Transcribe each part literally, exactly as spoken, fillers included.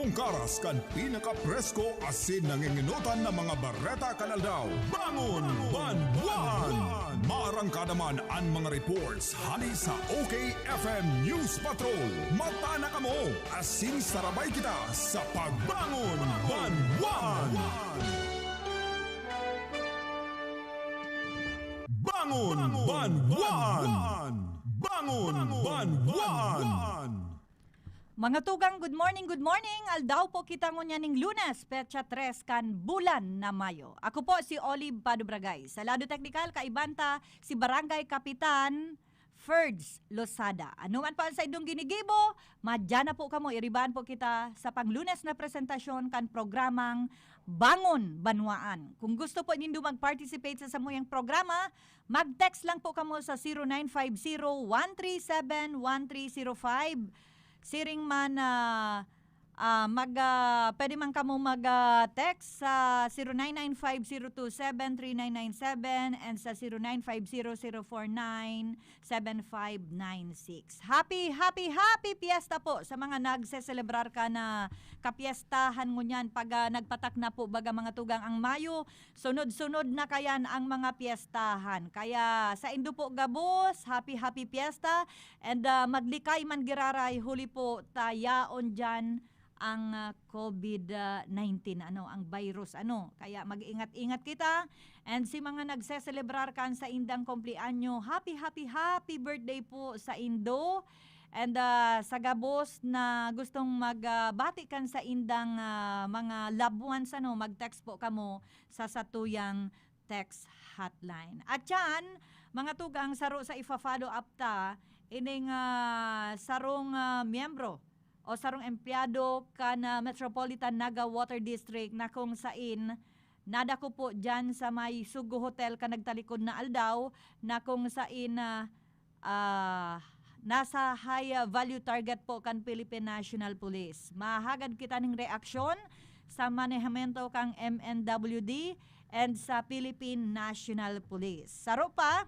Karas kan pinakapresko asin nanginginotan na mga bareta kan aldaw. Bangon Banwaan! Maarangkada man an mga reports hali sa O K F M News Patrol. Mata na kamo, asin sarabay kita sa Pagbangon Banwaan! Bangon Banwaan! Bangon Banwaan! Mga tugang, good morning, good morning. Aldaw po kita ngunyan ning Lunes, petsa tres kan bulan na Mayo. Ako po si Olive Padubragay. Sa lado teknikal, kaiban ta si Barangay Kapitan Ferds Losada. Ano man po ang saindong ginigibo, madya na po kamo. Iribahan po kita sa panglunes na presentasyon kan programang Bangon Banwaan. Kung gusto po nindo mag-participate sa samuyang programa, mag-text lang po kamo sa zero nine five zero one three seven one three zero five. Siring man, ah, ah, mag, ah, pwede man kamo mag, ah, text sa zero nine nine five zero two seven three nine nine seven and sa zero nine five zero zero four nine seven five nine six. Happy, happy, happy fiesta po sa mga nagseselebrar kan kapyestahan ngunyan. Pag, ah, nagpatak na po, baga, mga tugang, ang Mayo, sunod-sunod na kayan ang mga pyestahan. Kaya saindo po gabos, happy, happy fiesta. And, ah, maglikay man giraray, huli po ta yaon diyan ang, ah, covid nineteen, ano, ang virus, ano. Kaya mag-ingat-ingat kita. And si mga nagseselebrar kan saindang kumpleanyo, happy, happy, happy birthday po saindo. And, ah, sa gabos na gustong mag, ah, bati kan saindang, ah, mga loved ones, ano, mag-text po kamo sa satuyang text hotline. At yan, mga tugang, saro sa ifa-follow up ta, ining, ah, sarong, ah, miyembro o sarong empleyado kan, ah, Metropolitan Naga Water District na kung sain nadako po dyan sa may Sugo Hotel kan nagtalikod na aldaw na kung sain, ah, ah, nasa high, ah, value target po kan Philippine National Police. Mahagad kita ning reaksyon sa manehamento kan M N W D and sa Philippine National Police. Saro pa,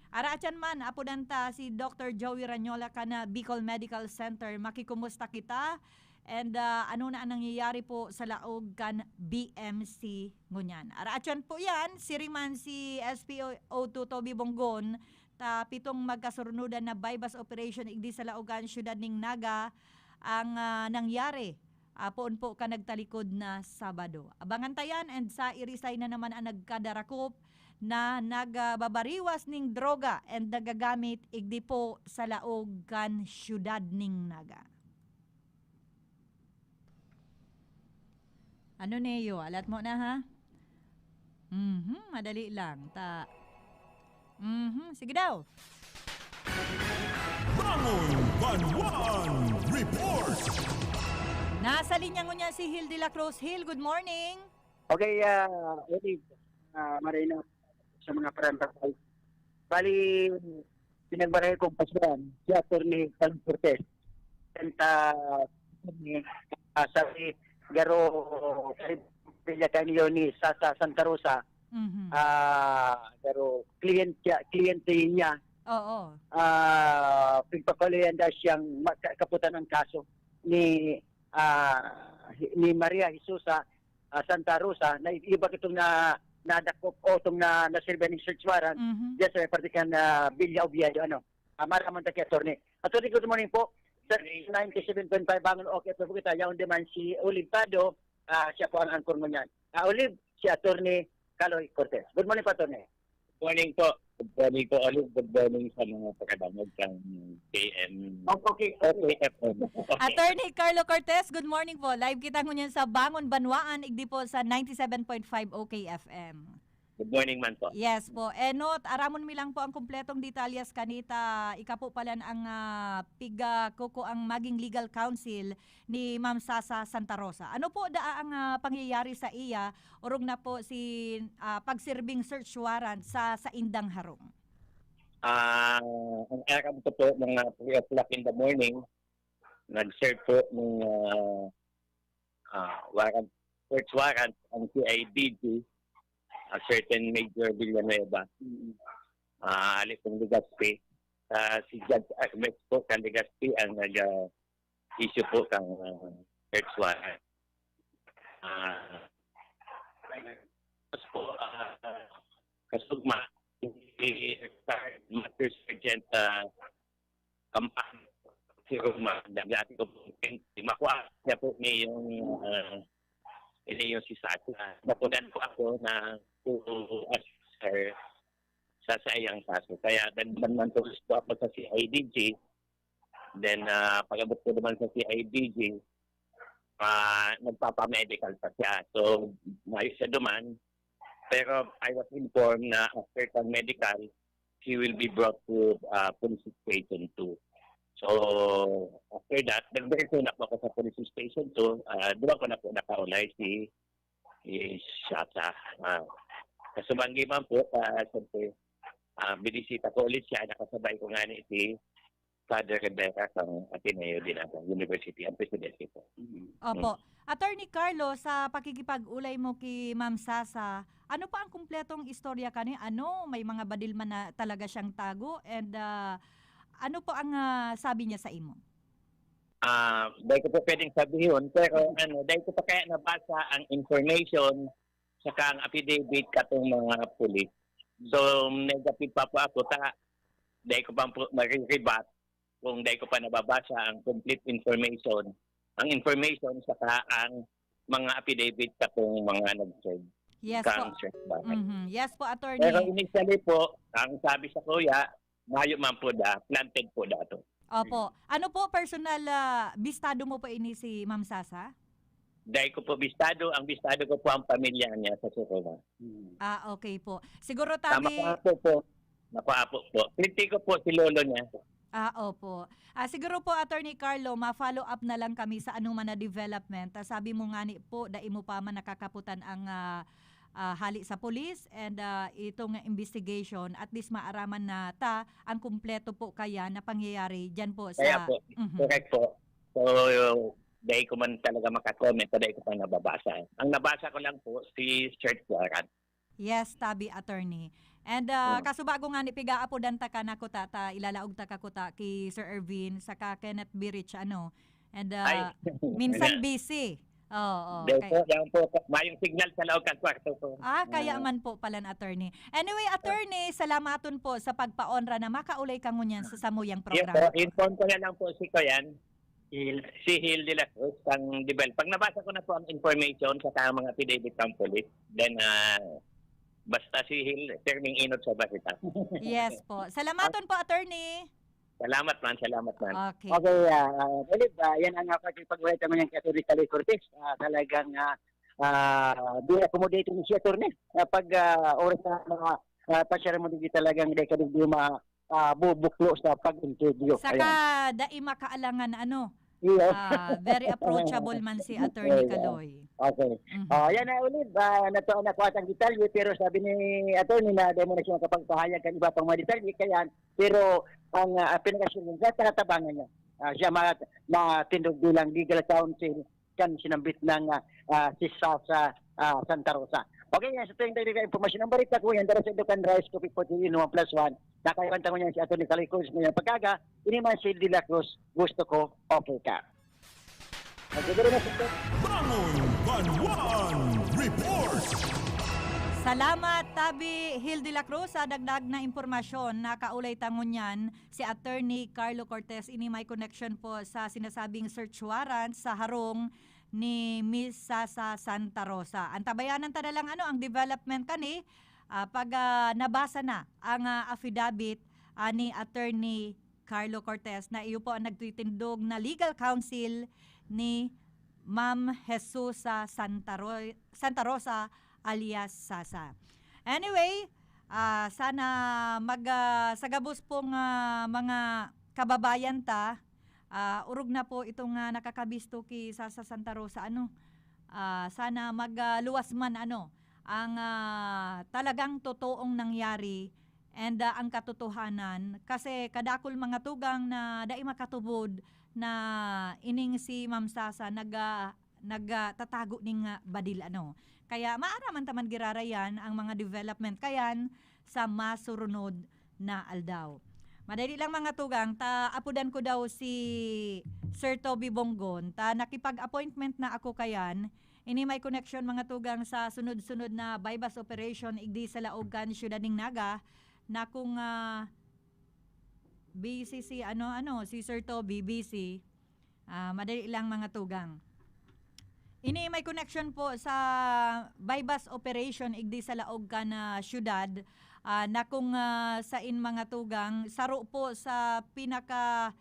araatyan man, apodan ta si Doctor Joey Ranyola kan, ah, Bicol Medical Center. Makikumusta kita? And, ah, ano na ang nangyayari po sa laog kan B M C ngunyan? Araatyan po yan, siring man si S P O two Toby Bonggon, ta pitong magkasurunudan na buy-bust operation igdi sa laog kan siyudad ning Naga ang, ah, nangyari, ah, poon po kan nagtalikod na Sabado. Abangan ta yan, and sa Irisay na naman ang nagkadarakop na nagbabariwas ning droga and nagagamit igdi po sa laog kan siyudad ning Naga. Ano, Neo? Alat mo na, ha? Mhm, madali lang. Ta-, mhm, sige daw. Bangon Banwaan Report! Nasa linya ngunyan si Hil de la Cruz. Hil, good morning. Okay, ah, Olive, ah, Marina, sa mga parantabay. Bali, pinagbaray kong pasuan si Attorney Carlo Cortez. And, ah, ah, sabi, garo, pamilya kaniyo ni Sasa Santa Rosa, Mhm. ah, garo, kliyente, kliyente niya. Oo. Ah, pigpapalayan daw siyang magka-, kaputan ang kaso ni, ah, ni Maria Jesusa, ah, Santa Rosa, na iba itong na, nadakop o itong na, naserbi ng search warrant, Mhm. diyan sa may parte kan, ah, Villa Oviedo, ano. Ah, maramon ta ki Attorney. Attorney, good morning po. Sa ninety-seven point five Bangon, okay po kita. Yaon di man si Olive Pado, ah, siya po ang anchor mo niyan. Ah, Olive, si Attorney Kaloy Cortez. Good morning po, Attorney. Good morning po. Good morning po, Olive. Good morning sa mga pakadangog ng K M. Oh, okay. Okay, F M. Okay. Attorney Carlo Cortez, good morning po. Live kita ngunyan sa Bangon Banwaan, igdi po sa ninety-seven point five O K F M. Good morning man po. Yes po. Enot, aramon mi lang po ang kumpletong detalyes kanita. Ika po palan ang, ah, piga kuko ang maging legal counsel ni Ma'am Sasa Santa Rosa. Ano po daa ang, ah, pangyayari sa iya? Orog na po si, ah, pagsirbing search warrant sa saindang harong. Ah, ang aram ko po, mga three o'clock in the morning, nag-serve po ng, ah, ah, warrant, search warrant ang C I D G, a certain Major Villanueva. Mm. Ah, ali pong Legazpi. Ah, si Judge Agnes po kan Legazpi ang nag, ah, issue po kan, ah, search warrant. Ah, tapos po, ah, kasugma, si retired Master Sergeant, ah, Kampano, si Roma, dati ko po, makuha niya po ni yung, ah, ini yung si Sasa. Nakunan po ako na to assist her sa saiyang kaso. Kaya nagman man po ako sa C I D G. Then, ah, pag-abot ko naman sa C I D G, ah, nagpapamedical pa siya. So, mayo siya duman. Pero I was informed na after pang medical, he will be brought to, ah, police station two. So, after that, nagdiretso na po ako sa police station two. Ah, doon ko na po nakaulay si, si Shata. Ah, kasubanggi man po, ah, siyempre, ah, binisita ko ulit siya, nakasabay ko nga ni si Father Rivera sa Ateneo de Naga University, ang presidente po. Mm. Opo. Mm. Attorney Carlo, sa pakikipag-ulay mo ki Ma'am Sasa, ano po ang kumpletong istorya kani? Ano, may mga badil man na talaga siyang tago? And, ah, ano po ang, ah, sabi niya sa imo? Ah, dai ko po pwedeng sabihon, pero ano, dai ko pa kaya nabasa ang information saka ang affidavit katong mga pulis. So, negative pa po ako, ta dai ko pa po marirebat kung dai ko pa nababasa ang complete information, ang information saka ang mga affidavit katong mga nag-serve Yes po. kang search warrant. Mhm. Yes po, attorney. Pero initially po, ang sabi sa kuya, mayo man po da, planted po da to. Opo. Ano po, personal, ah, bistado mo po ini si Ma'am Sasa? Dai ko po bistado. Ang bistado ko po ang pamilya niya sa Sorsogon. Hmm. Ah, okay po. Siguro tabi Tama po po. Nakuha po po. Kritiko po si lolo niya. Ah, opo. Ah, siguro po, Attorney Carlo, ma-follow up na lang kami sa anuman na development. Ah, sabi mo nga ni po, dai mo pa man nakakaputan ang, ah, ah, hali sa police and, ah, itong investigation, at least maaraman na ta ang kumpleto po kaya na pangyayari diyan po Kaya sa po, Mhm. correct po. So, dai ko man talaga makakomment, dai ko pa nababasa. Ang nabasa ko lang po, si search warrant. Yes, tabi, attorney. And, ah, Hmm. kasubago nga ni, pigaapodan ta ka na kuta, ta ilalaog ta ka kuta ki Sir Ervin saka Kenneth Birich, ano. And, ah, Ay. minsan busy. Oo, Hindi kay po, yan po. Mayong signal sa loob ng kwarto ko. Ah, kaya Ah. man po palan, attorney. Anyway, attorney, salamaton po sa pagpaonra na makaulay ka ngunyan sa samuyang Yun po, programa po. inform ko na lang po si Kuyan, Hil. si Hil de la Cruz, ang develop. Pag nabasa ko na po ang information sa mga affidavit ng police, then, ah, basta si Hil, pirming inot sa balita. Yes po. Salamaton po, attorney. Salamat man, salamat man. Okay. Okay, ah, ah, Olive, ah, yan ang, ah, pakikipag-ulit naman yung kay Attorney Kaloy Cortez. Ah, talagang, ah, ah, di accommodating si attorney. Ah, pag, ah, oras na mga, ah, pasyar mo, di talagang di ka di ma-, ah, bubuklo sa pag-interview. Saka Ayan. dai makaalangan, ano, Iyo. ah, very approachable man si Attorney Ayan. Kaloy. Okay. Mhm. Ah, yan na, Olive. Ah, nato-, nakuha tang detalye, pero sabi ni attorney na di mo na siya makapagpahayag kan iba pang mga detalye. Kaya, pero ang, ah, pinaka-sure niya, tatabangan niya. Ah, siya ma-, matindog bilang legal counsel kan sinambit ng, ah, ah, si Sasa, ah, Santa Rosa. Okay, yan sa tuwing dagdag impormasyon ng balita ko, yan dara sa Ilocano Rice Coffee forty-three in one plus one. Nakaiwan tango niya si Attorney Kaloy Cortez ngayong pag-aga, ini man si De La Cruz, gusto ko, okay ka. Nagdadala na sa Bangon Banwan Report! Salamat, Tabi Hil de la Cruz, sa dagdag na impormasyon. Nakaulay ta ngunyan si Attorney Carlo Cortez. Ini may connection po sa sinasabing search warrant sa harong ni Miss Sasa Santa Rosa. Antabayanan ta na lang, ano, ang development kani, ah, pag, ah, nabasa na ang, ah, affidavit, ah, ni Attorney Carlo Cortez, na iyo po ang nagtitindog na legal counsel ni Ma'am Jesusa Santa Ro-, Santa Rosa alias Sasa. Anyway, ah, sana mag, ah, sa gabos pong, ah, mga kababayan ta, ah, orog na po itong, ah, nakakabisto ki Sasa Santa Rosa, ano. Ah, sana mag, ah, luwas man, ano, ang, ah, talagang totoong nangyari and, ah, ang katotohanan. Kasi kadakul mga tugang na dai makatubod na ining si Ma'am Sasa nag, ah, nag, ah, tatago ning, ah, badil, ano. Kaya maaraman ta man girarayan ang mga development kayan sa masurunod na aldaw. Madali lang, mga tugang, ta apodan ko daw si Sir Toby Bonggon, ta nakipag-appointment na ako kayan. Ini may connection, mga tugang, sa sunod-sunod na buy-bust operation igdi sa laog kan siyudad ning Naga, na kung, ah, busy si ano, ano, si Sir Toby, busy. Ah, madali lang, mga tugang. Ini may connection po sa buy-bust operation igdi sa laog kan, ah, siyudad, ah, na kung, ah, sain, mga tugang, saro po sa pinaka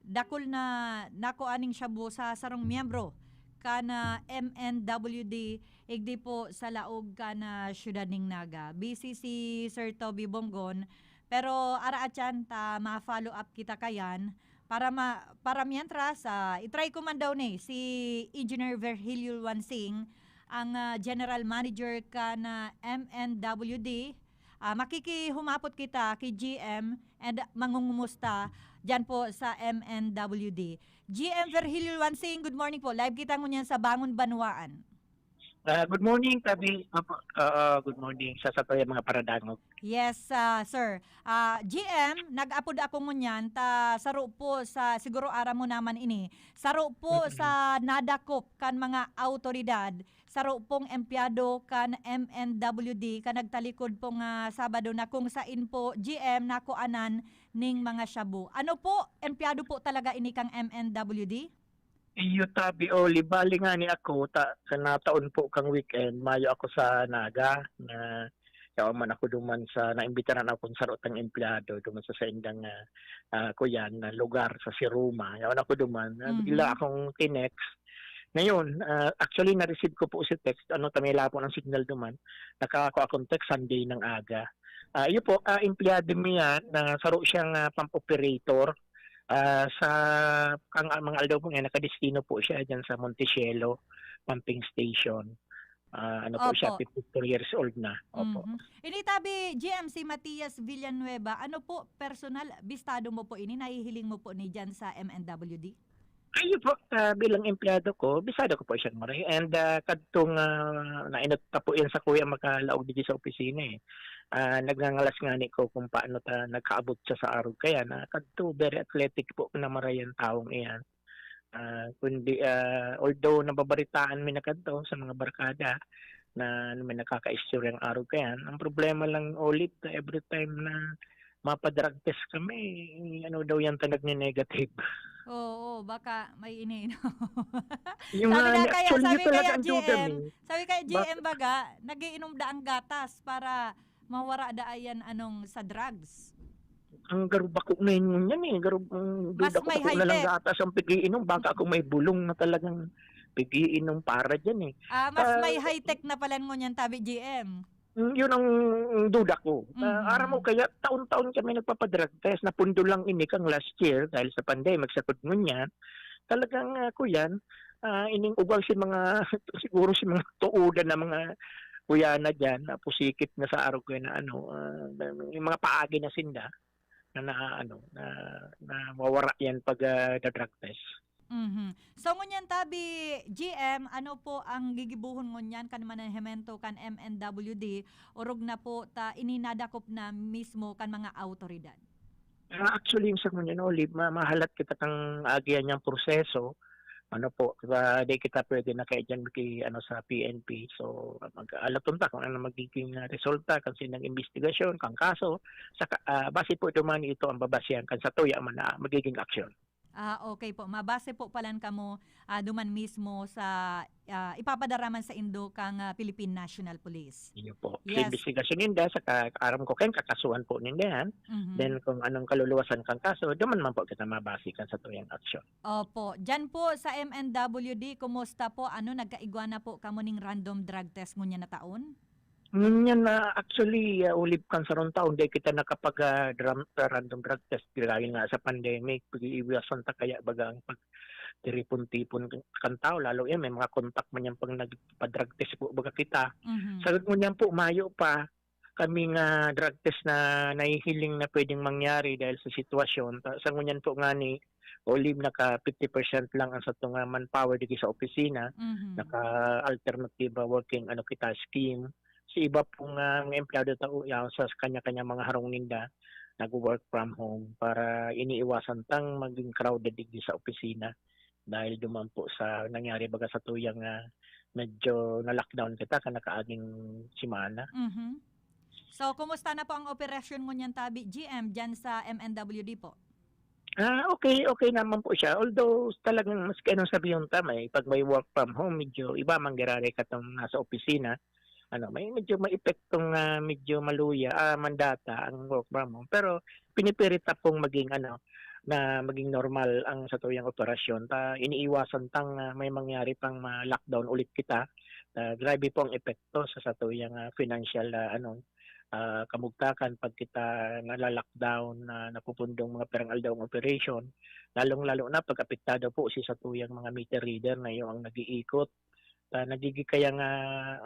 dakul na nakuha ning shabu sa sarong miyembro kan, ah, M N W D igdi po sa laog kan, ah, siyudad ning Naga. Busy si Sir Toby Bonggon, pero ara atyan ta ma-follow up kita kayan para ma-, para mientras, ah, i-try ko man daw ni si Engineer Virgilio Wansing, ang, ah, General Manager kan, ah, M N W D. Ah, makikihumapot kita ki G M and mangungumusta diyan po sa M N W D. G M Virgilio Wansing, good morning po. Live kita ngunyan sa Bangon Banwaan. Ah, good morning, Tabi. Opo, oo, good morning sa satuyang mga paradangog. Yes, ah, sir. Ah, G M, nag-apod ako ngunyan ta saro po sa, siguro aram mo naman ini, saro po Mm. sa nadakop kan mga awtoridad, saro pong empleyado kan M N W D kan nagtalikod pong, ah, Sabado na kung sain po, G M, nakuanan ning mga shabu. Ano po, empleyado po talaga ini kang M N W D? Iyo, Tabi Oli, bali ngani ako, ta-, sa nataon po kang weekend, mayo ako sa Naga, na yaon man ako duman sa, naimbitaran akong saro tang empleyado duman sa saindang, ah, ah, kuyan na lugar sa Siruma. Yaon ako duman, na Mhm. bigla akong tinext. Ngayon, ah, actually, na-receive ko po si text, ano, ta may lapon ang signal duman. Nakakua akong text Sunday ng aga. Ah, iyo po, ah, empleyado mi yan na saro siyang, ah, pump operator. Ah, sa kang, ah, mga aldaw po ngayon, nakadestino po siya diyan sa Montecielo Pumping Station. Ah, ano po siya, Opo. fifty-four years old na. Opo. Mhm. Ini tabi, G M, si Matias Villanueva, ano po, personal, bistado mo po ini, nahihiling mo po ni diyan sa M N W D? Ayun po, ah, bilang empleyado ko, bisado ko po siyang maray. And, ah, kadtong, ah, nainot pa po yan sa kuya makalaog digdi sa opisina, eh. Ah, nagngangalas ngani ko kung paano ta nagkaabot siya sa arog kaya na kadto, very athletic po na maray ang taong iyan. Ah, kundi, ah, although nababaritaan mi na kadto sa mga barkada na may nakakaistoryang arog kayan, ang problema lang, Olive, every time na mapa-drug test kami, ano daw yan ta nagne-negative. Oo, baka may iniinom. Yung Sabi nga, nga kaya, actually, sabi yun talaga kaya, ang duda G M, mi. sabi kaya, Bak- G M baga, nagiinom da ang gatas para mawara da ayan anong sa drugs. Ang garubako na yun ngunyan eh. Garub-, ang Mas duda ko may bako na lang high-tech. gatas ang pigiinom. Baka ako may bulong na talagang pigiinom para dyan eh. Ah, mas Ah, may high-tech na pala ngunyan tabi, G M. Mm, yun ang duda ko. Ah, Mhm. aram mo, kaya taon-taon kami nagpapadrug test. Napundo lang ini kang last year dahil sa pandemic, sa ngunyan. Talagang, ah, kuyan, ah, ining ugwal si mga, siguro si mga tuudan na mga kuya na dyan, na pusikit na sa arog ko na ano, ah, yung mga paagi na sinda, na, na ano, na, na mawara yan pag, ah, da-drug test. Mhm. So, ngunyan tabi, G M, ano po ang gigibohon ngunyan kan manehemento kan M N W D, orog na po ta ininadakop na mismo kan mga awtoridad? Ah, actually, yung sa ngunyan, Olive, ma-, mahalat kita kang agihan niyang proseso. Ano po, ah, di kita pwede na kaya dyan maki-, ano, sa P N P. So, mag-, alaton ta kung ano magiging, ah, resulta kan sinang investigasyon, kang kaso. Saka, ah, base po duman, ito ang babasihan kan sa tuya man na magiging aksyon. Ah, okay po. Mabase po palan kamo, ah, duman mismo sa, ah, ipapadara man sa indo kang, ah, Philippine National Police. Iyo po. Sa Yes. investigasyon ninda, sa ka-, aram ko kayan, kakasuhan po ninda yan. Mhm. Then, kung anong kaluluwasan kang kaso, duman man po kita mabase kan sa tuyang aksyon. Opo. Diyan po sa M N W D, kumusta po? Ano, nagkaigwa na po kamo ning random drug test ngunyan na taon? Ngunyan na, actually, ah, Olive, kan sarong taon, di kita nakapag, ah, dram-, ah, random drug test dahil nga sa pandemic, pag-iiwasan ta kaya baga ang pagtiripon-tipon kan tao, lalo yan, may mga contact man yan pag nagpa-drug test po baga kita. Mhm. Sa ngunyan po, mayo pa kami nga drug test na nahihiling na pwedeng mangyari dahil sa sitwasyon. Ta-, sa ngunyan po ngani, Olive, naka fifty percent lang ang satong, ah, manpower dito sa opisina. Mhm. Naka-alternative, ah, working, ano, kita, scheme. Sa iba pong, ah, mga empleyado tao, yaon sa kanya-kanya mga harong ninda. nag-work from home para iniiwasan tang maging crowded digdi sa opisina dahil duman po sa nangyari baga sa tuyang, ah, medyo na-lockdown kita kan nakaaging semana. Mhm. So, kumusta na po ang operasyon ngunyan tabi, G M, diyan sa M N W D po? Ah, okay, okay naman po siya. Although, talagang maski anong sabihon ta, may, pag may work from home, medyo iba man giraray katong nasa opisina. Ano, may medyo may epektong, ah, medyo maluya, ah, mandata ang work from home. Pero pinipirit ta pong maging, ano, na maging normal ang satuyang operasyon. Ta, iniiwasan tang, ah, may mangyari pang ma-lockdown ulit kita. Ah, grabe po ang epekto sa satuyang, ah, financial, ah, ano, ah, kamugtakan pag kita nala-lockdown na napupundong mga pirang aldaw ang operation. Lalong-lalo na pag apektado po si satuyang mga meter reader na yung ang nag-iikot. Ah, nagigi-, kaya nga,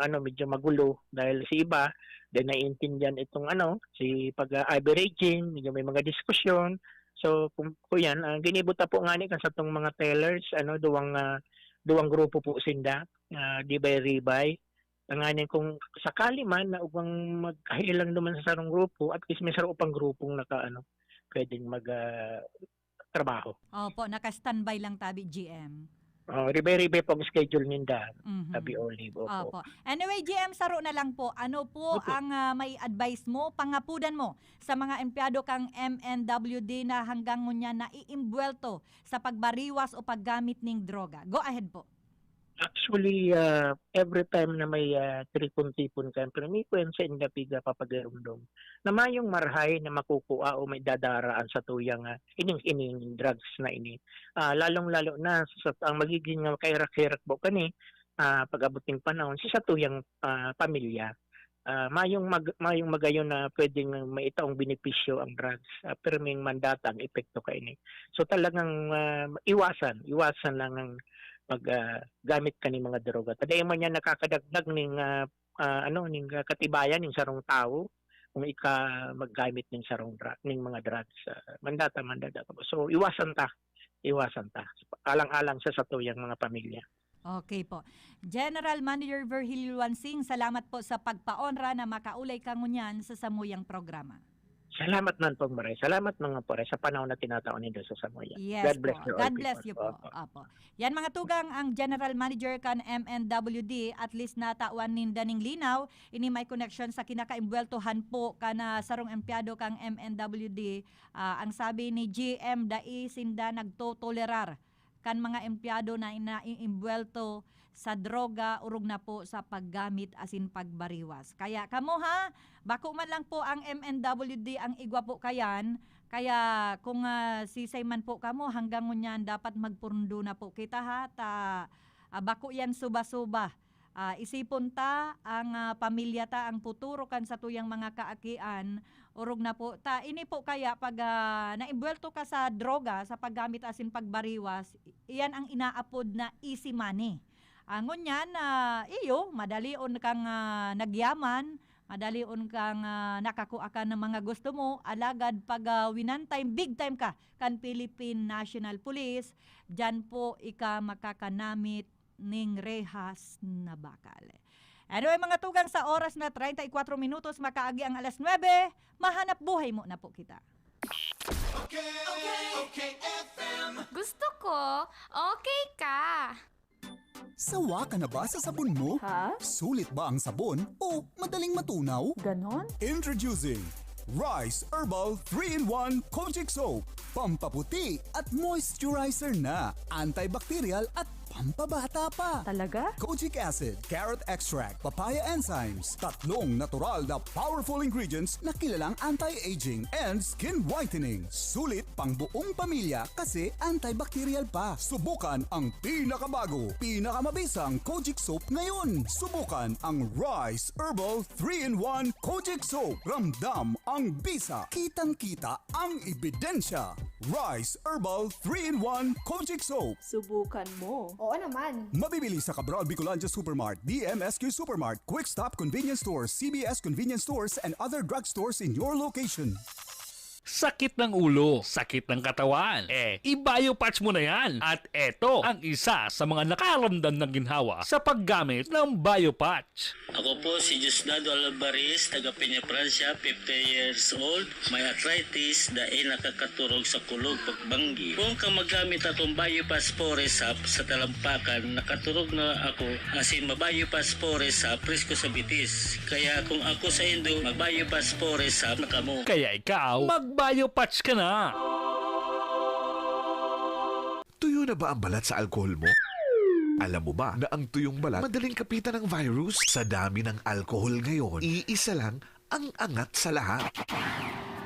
ano, medyo magulo dahil si iba, di naiintindihan itong, ano, si pag-averaging, medyo may mga diskusyon. So, kung, kung yan, ah, ginibo ta po ngani kan satong mga tellers, ano, duwang, ah, duwang grupo po sinda, ah, di by ribay. Tanganing kung sakali man na ugwang magkahilang duman sa sarong grupo, at least may saro pang grupong naka, ano, pwedeng mag, ah, trabaho. Opo, naka-standby lang tabi, G M. Oh, ribay-ribay po ang schedule ninda, Mhm. tabi Olive, opo. Opo. Anyway, G M, saro na lang po. Ano po Opo. ang, ah, may advice mo, pangapudan mo sa mga empleyado kang M N W D na hanggang ngunyan naiimbwelto sa pagbariwas o paggamit ning droga? Go ahead po. Actually, ah, every time na may, ah, tripon-tipon ka, pero may kwensa in the piga papagarumdom na mayong marhay na makukua o may dadaraan sa tuyang, ah, ining, ining drugs na ini. Ah, lalong-lalo na sa, ang magiging, ah, kahirak-hirak po kani, ah, pag-abot ning panahon, si satuyang, ah, pamilya. Ah, mayong mag-, mayong magayon na pwedeng maitaong benepisyo ang drugs, ah, pero may mandata ang epekto kaini. So, talagang, ah, iwasan, iwasan lang ang pag, ah, gamit kaning mga droga. Ta dai man yan nakakadagdag ning, ah, ah, ano, ning, ah, katibayan ning sarong tawo kung ika maggamit ning sarong dra-, ning mga drugs, ah, mandata, mandata. So, iwasan ta, iwasan ta. Alang-alang sa satuyang mga pamilya. Okay po. General Manager Virgilio Wansing, salamat po sa pagpaonra na makaulay ka ngunyan sa samuyang programa. Salamat man po, Maray. Salamat, mga pare, sa panahon na tinatao nindo sa samuya. Yes God bless po. You all God bless people. You po. Opo. Opo. Yan, mga tugang, ang General Manager kan M N W D, at least natawan ninda ning linaw, ini may koneksyon sa kinakaimbweltohan po kan, ah, sarong empleyado kang M N W D. Ah, ang sabi ni G M, dai sinda nagtotolerar kan mga empleyado na naiimbwelto sa droga, orog na po sa paggamit asin pagbariwas. Kaya kamo ha, bako man lang po ang M N W D ang igwa po kayan. Kaya kung, ah, sisay man po kamo, hanggang ngunyan dapat magpurundo na po kita ha, ta, ah, bako yan suba-suba. Ah, isipon ta ang, ah, pamilya ta, ang futuro kan satuyang mga kaakian, orog na po ta. Ini po kaya pag, ah, naimbwelto ka sa droga, sa paggamit asin pagbariwas, i-, iyan ang inaapod na easy money. Ah, ngunyan, ah, iyo, madalion kang, ah, nagyaman, madalion kang, ah, nakakua ka ng mga gusto mo, alagad pag, ah, winantime, big time ka kan Philippine National Police, diyan po ika makakanamit ning rehas na bakal. Anyway, mga tugang, sa oras na treinta y cuatro minutos, makaagi ang alas nuebe, mahanap buhay mo na po kita. Okay, okay, okay, F M. Gusto ko, okay ka. Sawa ka na ba sa sabon mo? Ha? Sulit ba ang sabon o madaling matunaw? Ganon? Introducing Rice Herbal three-in-one Kojic Soap. Pampaputi at moisturizer na. Antibacterial at pampabata pa. Talaga? Kojic Acid, Carrot Extract, Papaya Enzymes. Tatlong natural na powerful ingredients na kilalang anti-aging and skin whitening. Sulit pang buong pamilya kasi antibacterial pa. Subukan ang pinakabago, pinakamabisang Kojic Soap ngayon. Subukan ang Rice Herbal three-in-one Kojic Soap. Ramdam ang bisa. Kitang-kita ang ebidensya. Rice Herbal three-in-one Kojic Soap. Subukan mo. Oo naman. Mabibili sa Cabral Bicolandia Supermart, D M S Q Supermart, Quick Stop Convenience Stores, C B S Convenience Stores, and other drugstores in your location. Sakit ng ulo, sakit ng katawan, eh, i-Biopatch mo na yan. At eto ang isa sa mga nakaramdam ng ginhawa sa paggamit ng Biopatch. Ako po si Diosdado Alvarez, taga Peña, Francia, fifty years old. May arthritis, dai nakakaturog sa kulog pagbanggi. Kung ka magamit akong Biopatch Foresap sa talampakan, nakaturog na ako, asin ma-Biopatch Foresap presko sa bitis. Kaya kung ako sa indo, mag-Biopatch Foresap na kamo. Kaya ikaw, mag-Biopatch ka na! Tuyo na ba ang balat sa alkohol mo? Alam mo ba na ang tuyong balat madaling kapitan ng virus? Sa dami ng alkohol ngayon, iisa lang ang angat sa lahat.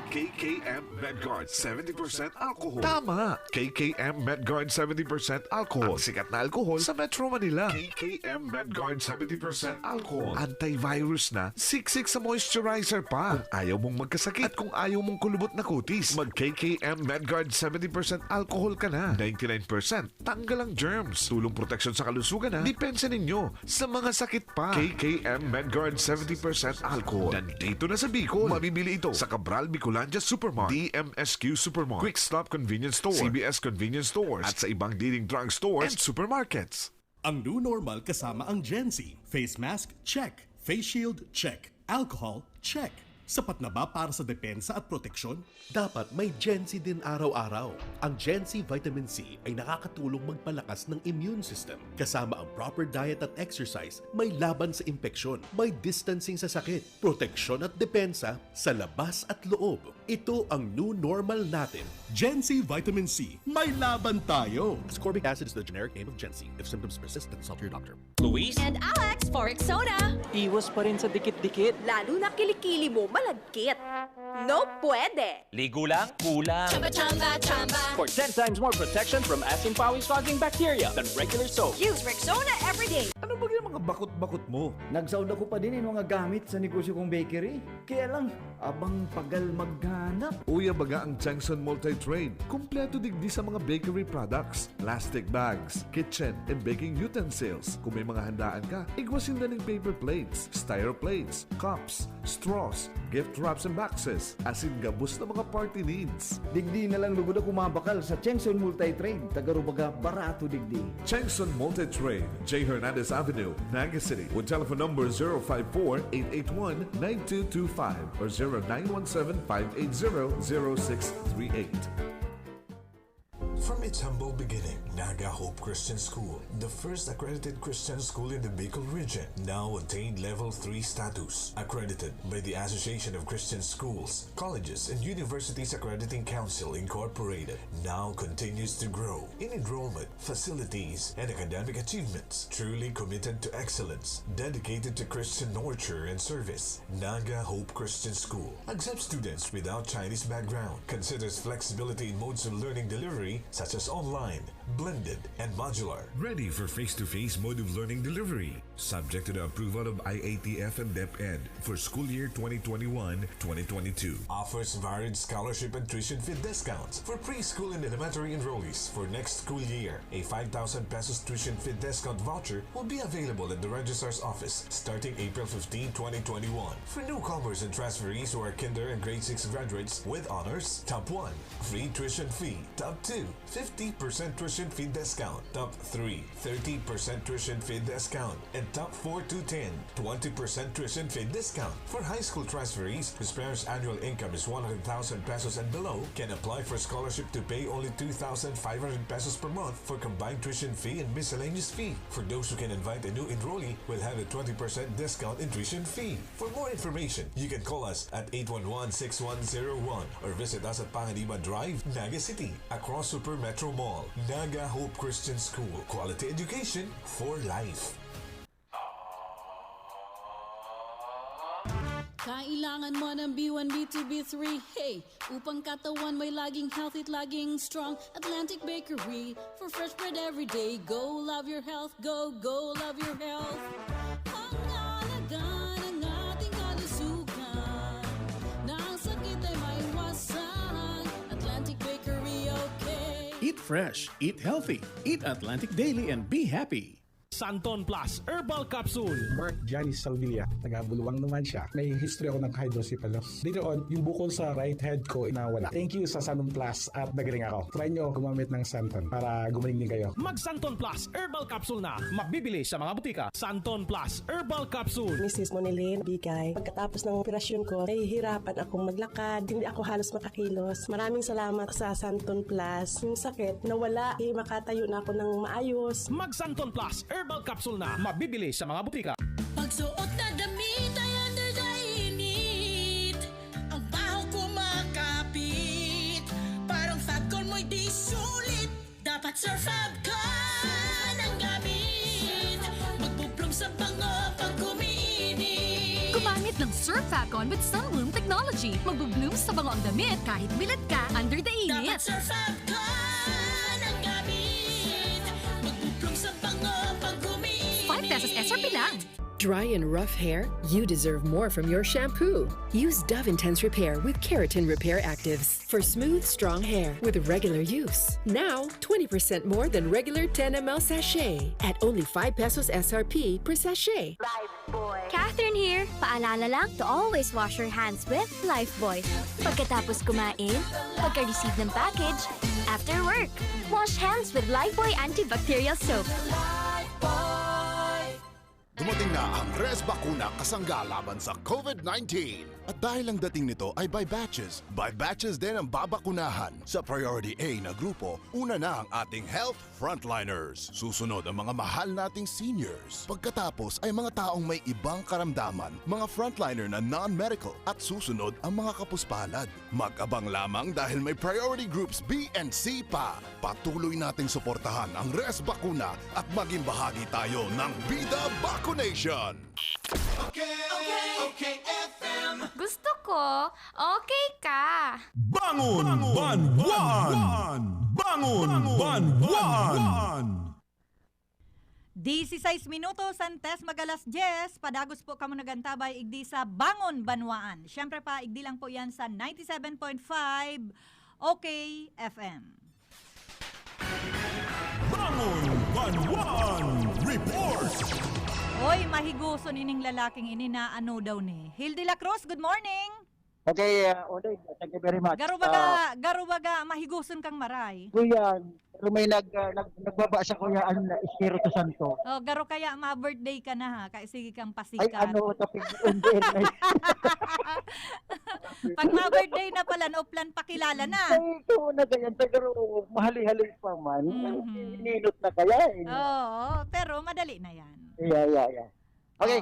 K K M Medguard seventy percent alcohol. Tama! K K M Medguard seventy percent alcohol. Ang sikat na alcohol sa Metro Manila. K K M Medguard seventy percent alcohol. Antivirus na, siksik sa moisturizer pa. Kung ayaw mong magkasakit at kung ayaw mong kulubot na kutis, mag K K M Medguard seventy percent alcohol ka na. Ninety-nine percent tanggal ang germs. Tulong proteksyon sa kalusugan na. Depensa ninyo sa mga sakit pa. K K M Medguard seventy percent alcohol. Nandito na sa Bicol. Mabibili ito sa Cabral Bicolandia Supermart, D M S Q Supermart, Quick Stop Convenience Store, C B S Convenience Stores, at sa ibang leading drugstores and supermarkets. Ang new normal kasama ang Gen Z. Face mask, check. Face shield, check. Alcohol, check. Sapat na ba para sa depensa at proteksyon? Dapat may Gen Z din araw-araw. Ang Gen Z Vitamin C ay nakakatulong magpalakas ng immune system. Kasama ang proper diet at exercise, may laban sa impeksyon, may distancing sa sakit, proteksyon at depensa sa labas at loob. Ito ang new normal natin. Gen Z Vitamin C, may laban tayo! Ascorbic acid is the generic name of Gen Z. If symptoms persist, then consult your doctor. Luis, And Alex, Forex Soda. Iwas pa rin sa dikit-dikit. Lalo na kilikili mo malagkit. No pwede. ligo lang, kulang. Chamba, chamba, chamba. For ten times more protection from asin pawis causing bacteria than regular soap. Use Rexona everyday. Ano ba yung mga bakot-bakot mo? Nagsaod ako pa din yung mga gamit sa negosyo kong bakery. Kaya lang, abang pagal maghanap. Uya baga ang Chengson Multi-Trade. Kompleto digdi sa mga bakery products, plastic bags, kitchen and baking utensils. Kung may mga handaan ka, igwa sinda ning paper plates, styro plates, cups, straws, gift wraps and boxes, asin gabos na mga party needs. Digdi na lang lugod ako mabakal sa Chengson Multi-Trade. Tagarubaga, barato digdi. Chengson Multi-Trade, J Hernandez Avenue, Naga City, with telephone number zero five four, eight eight one, nine two two five or zero nine one seven, five eight zero, zero six three eight. From its humble beginning, Naga Hope Christian School, the first accredited Christian school in the Bicol region, now attained Level three status, accredited by the Association of Christian Schools, Colleges, and Universities Accrediting Council Incorporated, now continues to grow in enrollment, facilities, and academic achievements. Truly committed to excellence, dedicated to Christian nurture and service, Naga Hope Christian School accepts students without Chinese background, considers flexibility in modes of learning delivery such as online, blended, and modular. Ready for face-to-face mode of learning delivery, subject to the approval of I A T F and DepEd for school year twenty twenty-one, twenty twenty-two. Offers varied scholarship and tuition fee discounts for preschool and elementary enrollees for next school year. A five thousand pesos tuition fee discount voucher will be available at the registrar's office starting April fifteen, twenty twenty-one. For newcomers and transferees who are kinder and grade six graduates with honors, top one, free tuition fee. Top two, fifty percent tuition fee discount. Top three, thirty percent tuition fee discount. And top four to ten, twenty percent tuition fee discount. For high school transferees whose parents' annual income is one hundred thousand pesos and below, can apply for scholarship to pay only two thousand five hundred pesos per month for combined tuition fee and miscellaneous fee. For those who can invite a new enrollee, will have a twenty percent discount in tuition fee. For more information, you can call us at eight one one, six one zero one or visit us at Panganiban Drive, Naga City, across Super Metro Mall. Naga Hope Christian School, quality education for life. Kailangan mo ng B one, B two, B three, hey! Upang katawan mo'y laging healthy at laging strong. Atlantic Bakery, for fresh bread every day. Go, love your health. Go, go, love your health. Ang alaga ng ating kalusugan, na ang sakit ay maiwasan. Atlantic Bakery, okay. Eat fresh, eat healthy, eat Atlantic Daily and be happy. Santon Plus Herbal Capsule. Mark Janice Salvilla, taga Buluang naman siya. May history ako ng hydrocephalus. Later on, yung bukol sa right head ko nawala. Thank you sa Santon Plus at nagaling ako. Try nyo gumamit ng Santon para gumaling din kayo. Mag Santon Plus Herbal Capsule na. Mabibili sa mga butika. Santon Plus Herbal Capsule. Misis Monilin Bigay. Pagkatapos ng operasyon ko, nahihirapan akong maglakad. Hindi ako halos makakilos. Maraming salamat sa Santon Plus. Yung sakit, nawala. Eh, makatayo na ako ng maayos. Mag Santon Plus Herbal Capsule na. Mabibili sa mga butika. Pagsuot na damit ay under the init. Ang baho ko makapit. Parang Fabcon mo'y di sulit. Dapat Sir Fabcon ang gamit. Magbublong sa bango pag umiinit. Gumamit ng Sir Fabcon with Sunbloom Technology. Magbubloom sa bango ang damit kahit bilad ka under the Dapat init. Sir Fabcon ang gamit. Magbublong sa bango pag umiinit. Five pesos S R P lang. Dry and rough hair? You deserve more from your shampoo. Use Dove Intense Repair with Keratin Repair Actives for smooth, strong hair with regular use. Now, twenty percent more than regular ten milliliter sachet at only five pesos S R P per sachet. Catherine here. Paalala lang to always wash your hands with Lifebuoy. Pagkatapos kumain, pagka-receive ng package, after work. Wash hands with Lifebuoy Antibacterial Soap. Dumating na ang Res Bakuna kasangga laban sa COVID nineteen. At dahil ang dating nito ay by batches, by batches din ang babakunahan. Sa Priority A na grupo, una na ang ating health frontliners. Susunod ang mga mahal nating seniors. Pagkatapos ay mga taong may ibang karamdaman, mga frontliner na non-medical, at susunod ang mga kapuspalad. Mag-abang lamang dahil may priority groups B and C pa. Patuloy nating suportahan ang Res Bakuna at maging bahagi tayo ng Bida Vacunation. Okay, okay, okay, F M. Gusto ko, okay ka. Bangon, Banwaan! Bangon, Banwaan! Dieciséis minutos antes mag alas diyes, padagos po kamo nagantabay igdi sa Bangon Banwaan. Siyempre pa, igdi lang po yan sa ninety-seven point five OK F M. Bangon Banwaan Report! Oy, mahiguson ining lalaking ini na ano daw ni. Hildy La Cruz, good morning! Okay, uh, Oleg, thank you very much. Garo baga, uh, garo baga, mahiguson kang maray. Kuya, pero may nag, uh, nag nagbaba sa kuya ang Espiritu Santo. Oh, garo kaya ma-birthday ka na ha, kaya sige kang pasikat. Ay, ano, tapos hindi. Pag ma-birthday na pala, no plan pakilala na. Ay, ito na ganyan, pero mahali-hali pa man. Mm-hmm. Ninot na kaya eh. Oo, pero madali na yan. Yeah, yeah, yeah. Okay.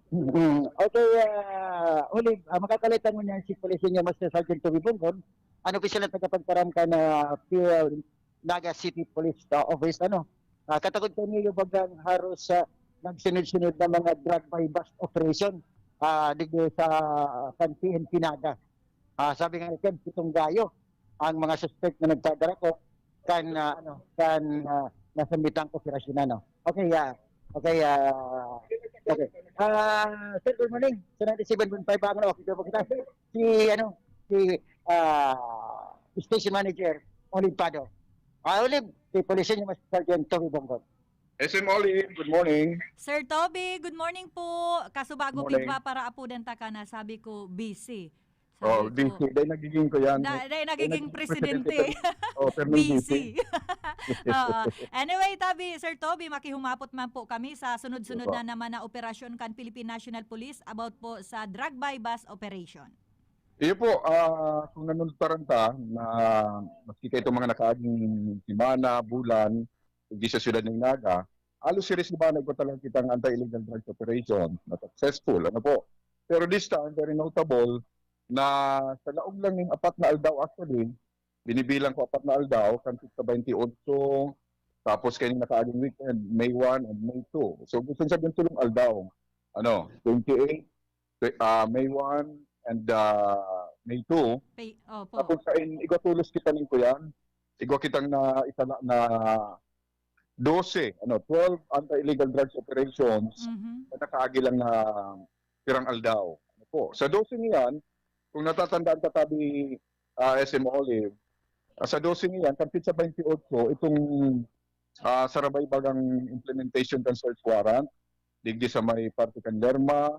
Okay, uh, Olive, uh, makakalitan mo niyan si Police Senior Master Sergeant Toby Bonggon, ang opisyal na tagapagtaram kan uh, P L Naga City Police uh, Office. Ano? Uh, katagod kaniyo bagang haros uh, nagsunod-sunod na mga drug buy-bust operation uh, digdi sa kan P N P Naga. Uh, sabi nga ni Ken, pitong gayo ang mga suspect na nagpadarako kan uh, ano kan uh, nasambitan ko operasyon ano. Okay, yeah. Okay, uh, okay. Uh, sir, good morning. Sa ninety-seven point five ang okay po kita. Si ano, si uh, station manager Olive Pado. Ah, uh, Olive, si Police Senior Master Sergeant Toby Bonggon. S M Olive, good morning. Sir Toby, good morning po. Kaso bago pigpa para apudan ta ka na, sabi ko busy. Oh, busy. Dahil nagiging ko yan. Dahil nagiging presidente. Oh, busy. Oo. Anyway, tabi, Sir Toby, makihumapot man po kami sa sunod-sunod na naman na operasyon kan Philippine National Police about po sa drug buy-bust operation. Iyo po, uh, kung nanultaran ta na maski kayo itong mga nakaaging simana, bulan, hindi sa siyudad ng Naga, alos siris na ba nagpatalang kitang anti-illegal drugs operation na successful, ano po? Pero this time, very notable, na sa laog lang ng apat na aldaw actually, binibilang ko apat na aldaw, kan sa twenty-eight, tapos kaning nakaaging weekend, May one and May two. So, gusto sabihin tulong aldaw. Ano, twenty-eight, uh, May one, and uh, May two. Pay, oh, po. Tapos sa in, igatulos kita ning kuyan, igwa kitang na isa na, na doze, ano, twelve anti-illegal drugs operations mm-hmm. na nakaagi lang na pirang aldaw. Ano po? Sa doze niyan, kung natatandaan ka tabi uh, S M Olive, uh, sa doze niyan, kampit sa twenty-eight, itong ah, sarabay bagang implementation kan search warrant, digdi sa may parte kan Lerma,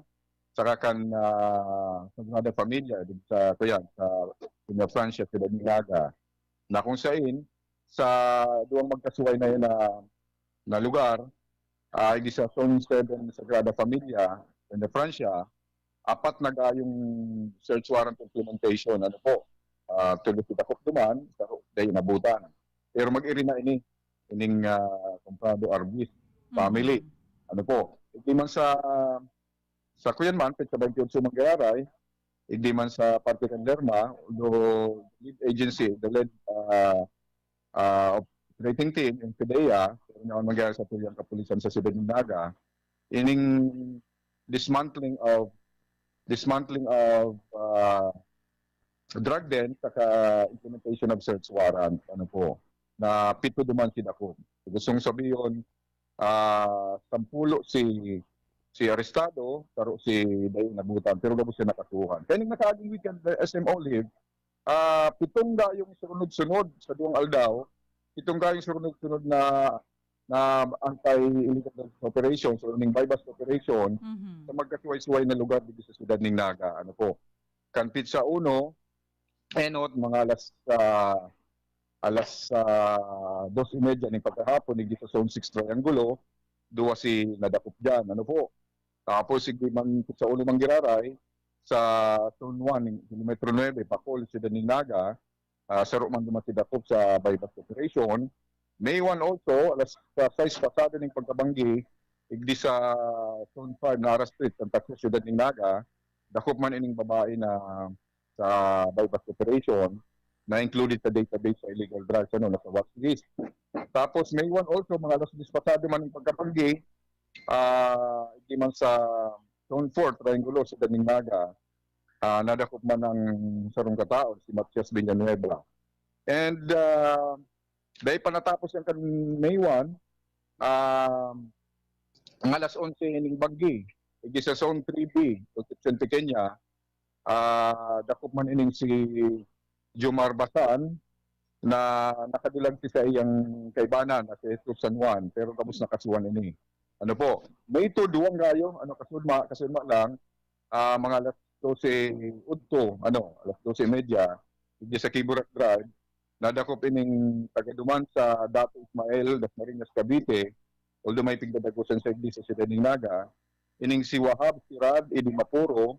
saka kan, ah, Sagrada Familia, digdi sa, kuyan, sa Peña Francia, Ciudad Naga, na kung sain, sa duwang magkasuway na yun na, na lugar, ah, digdi sa Zone seven Sagrada Familia, Peña Francia, apat na gayong search warrant implementation, ano po, ah, tulos si dakop duman, sa day nabutan. Pero mag-iri na ini, ining, ah, Comprado Arbis family. Ano po, hindi man sa, sa kuyan man, petsa twenty-eight man giraray, hindi man sa parte kan Lerma, although lead agency, the lead, ah, ah, operating team, yung PDEA, pero naman mangyari sa tuyang kapulisan sa Siyudad ng Naga, ining dismantling of, dismantling of, ah, drug den, saka implementation of search warrant, ano po, na pito duman si dakop. Gustong sabihin, ah, sampulo si, si arestado, saro si dayo nabutan, pero gabos siya nakasuhan. Kaya nung nakaaging weekend, the S M O leave, ah, pitong gayong sunod-sunod sa duwang aldaw, pitong gayong sunod-sunod na, na anti-illegal drugs operation, so ining buy-bust operation, Mhm. sa magkasuway-suway na lugar dito sa siyudad ning Naga. Ano po? Kan petsa uno, enot, mga alas, ah, alas, ah, dos y media ning pagkahapon, dito sa Zone six Triangulo, duwa si nadakop diyan. Ano po? Tapos, sige man, sa ulo man giraray, sa Zone one, kilometro nuebe, Pacol, Siyudad ning Naga, ah, saro man duman si dakop sa buy-bust operation. May one also, alas sais pasado ning pagkabanggi, igdi sa Zone five, Nara Street, Santa Cruz, Siyudad ning Naga, dakop man ining babae na sa buy-bust operation na included sa database sa illegal drugs, ano, nasa watch list. Tapos may one also, mga alas diyes pasado man ning pagkabanggi, ah, igdi man sa Zone four, Triangulo, Siyudad ning Naga, ah, nadakop man ang sarong katao, si Matias Villanueva. And, ah, dahil pa natapos yan kan May one, ah, ang alas onse ning banggi, igdi sa Zone three B, Concepcion Pequeña, ah, dakop man ining si Jomar Basan na nakadulag si sa iyang kaibanan na si Jesus San Juan, pero gabos na kasuhan ini. Ano po, may two, duwang gayo, ano, kasudma, kasudma lang, ah, mga alas dose udto, ano, alas dose y media, digdi sa Kiburak Drive, nadakop ining taga duman sa Dato Ismael, Dasmariñas, Cavite, although may pigdadagosan sa iglesia sa Siyudad ning Naga, ining si Wahab Sirad Idi Mapuro,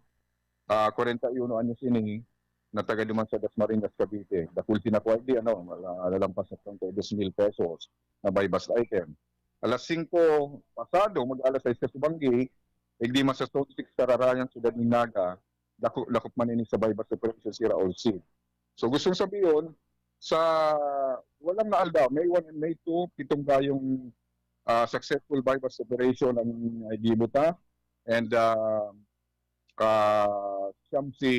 ah, kwarenta y uno anyos ini, na taga duman sa Dasmariñas, Cavite. Dakul si nakuha di, ano, mala-, lalampas na twenty-two mil pesos na buy-bust item. Alas singko pasado, mag-alas sais sa subanggi, igdi man sa Zone six Kararayan, Siyudad ning Naga, dako-, dakop man ini sa buy-bust operation si Raul Cid. So, gustong sabihin, sa walang na aldaw, May one and May two, pitong gayong, ah, successful buy-bust operation ang gibo ta. And, ah, ah, siyam si,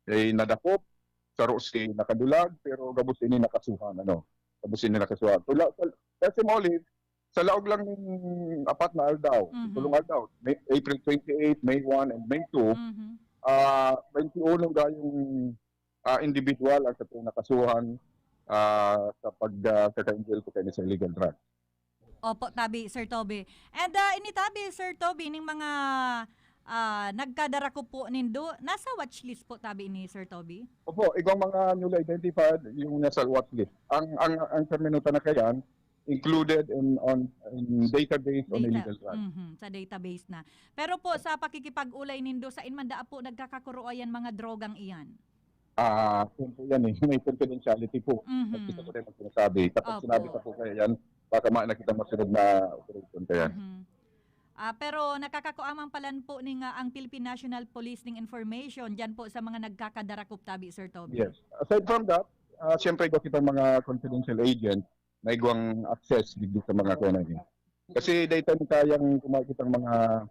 eh, nadakop, saro si nakadulag, pero gabos ini nakasuhan, ano. Gabos ini nakasuhan. Tula, sa, sa S M Olive, sa laog lang ning apat na aldaw, Mhm. tulong aldaw, May, April twenty-eight, May one, and May two, Mhm. ah, twenty-one gayong, ah, individual ang sa nakasuhan, ah, sa pag, ah, sa ka-involve ko kayo sa illegal drugs. Opo, tabi, Sir Toby. And, ah, ini tabi, Sir Toby, ning mga, ah, nagkadarakop po nindo, nasa watch list po tabi ni Sir Toby? Opo, igwang mga newly identified, yung nasa watch list. Ang, ang, ang termino ta na kayan, included in, on, in database on Data. illegal drugs. Mhm, sa database na. Pero po, sa pakikipag-ulay nindo, sain man daa po nagkakakuroayan mga drogang iyan? Ah, yun po yan eh. May confidentiality po. Mhm. At gusto ko rin ang sinasabi. Kapag Opo. sinabi ko po kaya yan, baka ma-, nakita masunod na operation kaya. Mhm. Ah, pero nakakakua man palan po ning, ah, ang Philippine National Police ning information diyan po sa mga nagkakadarakop tabi, Sir Toby? Yes. Aside from that, ah, siyempre, igwa kitang mga confidential agent na igwang access digdi sa mga kuwan na yun. Kasi daytime kayang kumain kitang mga,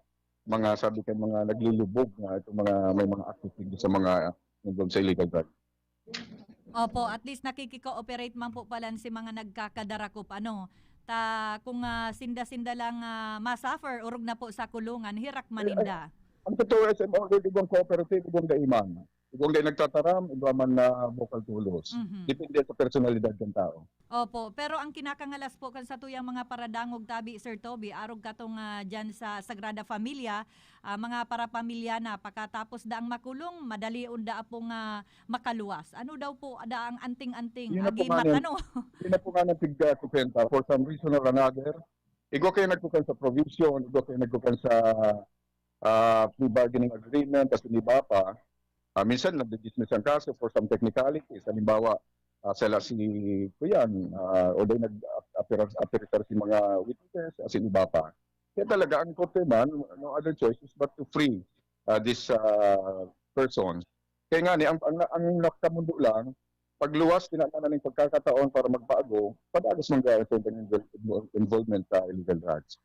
mga sabi ka, mga naglulubog na itong mga, may mga access digdi sa mga nandun sa illegal drug. Opo, at least nakiki-cooperate man po palan si mga nagkakadarakop, ano? Ta, kung, ah, sinda-sinda lang, ah, ma-suffer, orog na po sa kulungan, hirak man Ay, ay, ninda. ang totoo, S M O, igwang cooperative, igwang daiman. Igwa ang dai nagtataram, igwa man na bukal tolos. Mhm. Depende sa personalidad kan tao. Opo, pero ang kinakangalas po kan satuyang mga paradangog tabi, Sir Toby, arog katong, ah, diyan sa Sagrada Familia, ah, mga parapamilya na, pakatapos daang makulong, madali unda apong, ah, makaluwas. Ano daw po da ang anting-anting, Yun na po agimat, nga, ano? Yun na po nga nagpigkukwenta. For some reason or another, igwa kayo nagkukan sa provision, igwa kayo nagkukan sa ah, plea bargaining agreement, asin iba pa. Ah, minsan, nagdi-dismiss ang kaso for some technicalities. Halimbawa, ah, sala si, kuyan, ah, o di nag-appear si mga witnesses, asin iba pa. Kaya talaga, ang korte man, no other choice is but to free ah, these ah, persons. Kaya nga ni, ang, ang, ang nakamundo lang, pagluwas, tinatanan ng pagkakataon para magbago, padagos mangyari sa invol- invol- involvement sa illegal drugs.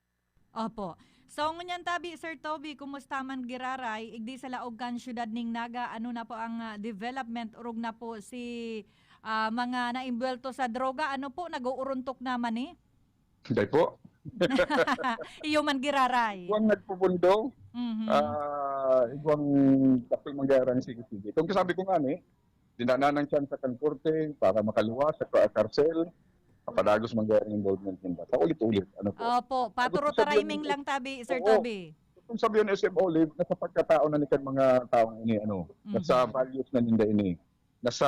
Opo. So, ngunyan tabi, Sir Toby, kumusta man giraray, igdi sa laog kan siyudad ning Naga, ano na po ang ah, development, orog na po si ah, mga naimbwelto sa droga, ano po, nag-uuruntok naman eh? Dai po. Iyo man giraray. Igwang nagpupundo, Mhm. ah, igwang dakul mangyari ang sige-sige. Kung sabi ko nga ni, dinaanan ng tsansa kan korte para makaluwas sa ka- karsel, papadagos mangyari ang involvement nila. Paulit-ulit. Ano po? Opo, paturo Gusto sabihin tariming ng- lang tabi, Sir Oo. Toby. Kung sabi yun, S M Olive, nasa pagkatao na ni kan mga taong ini, ano, Mhm. nasa values na ninda ini. Nasa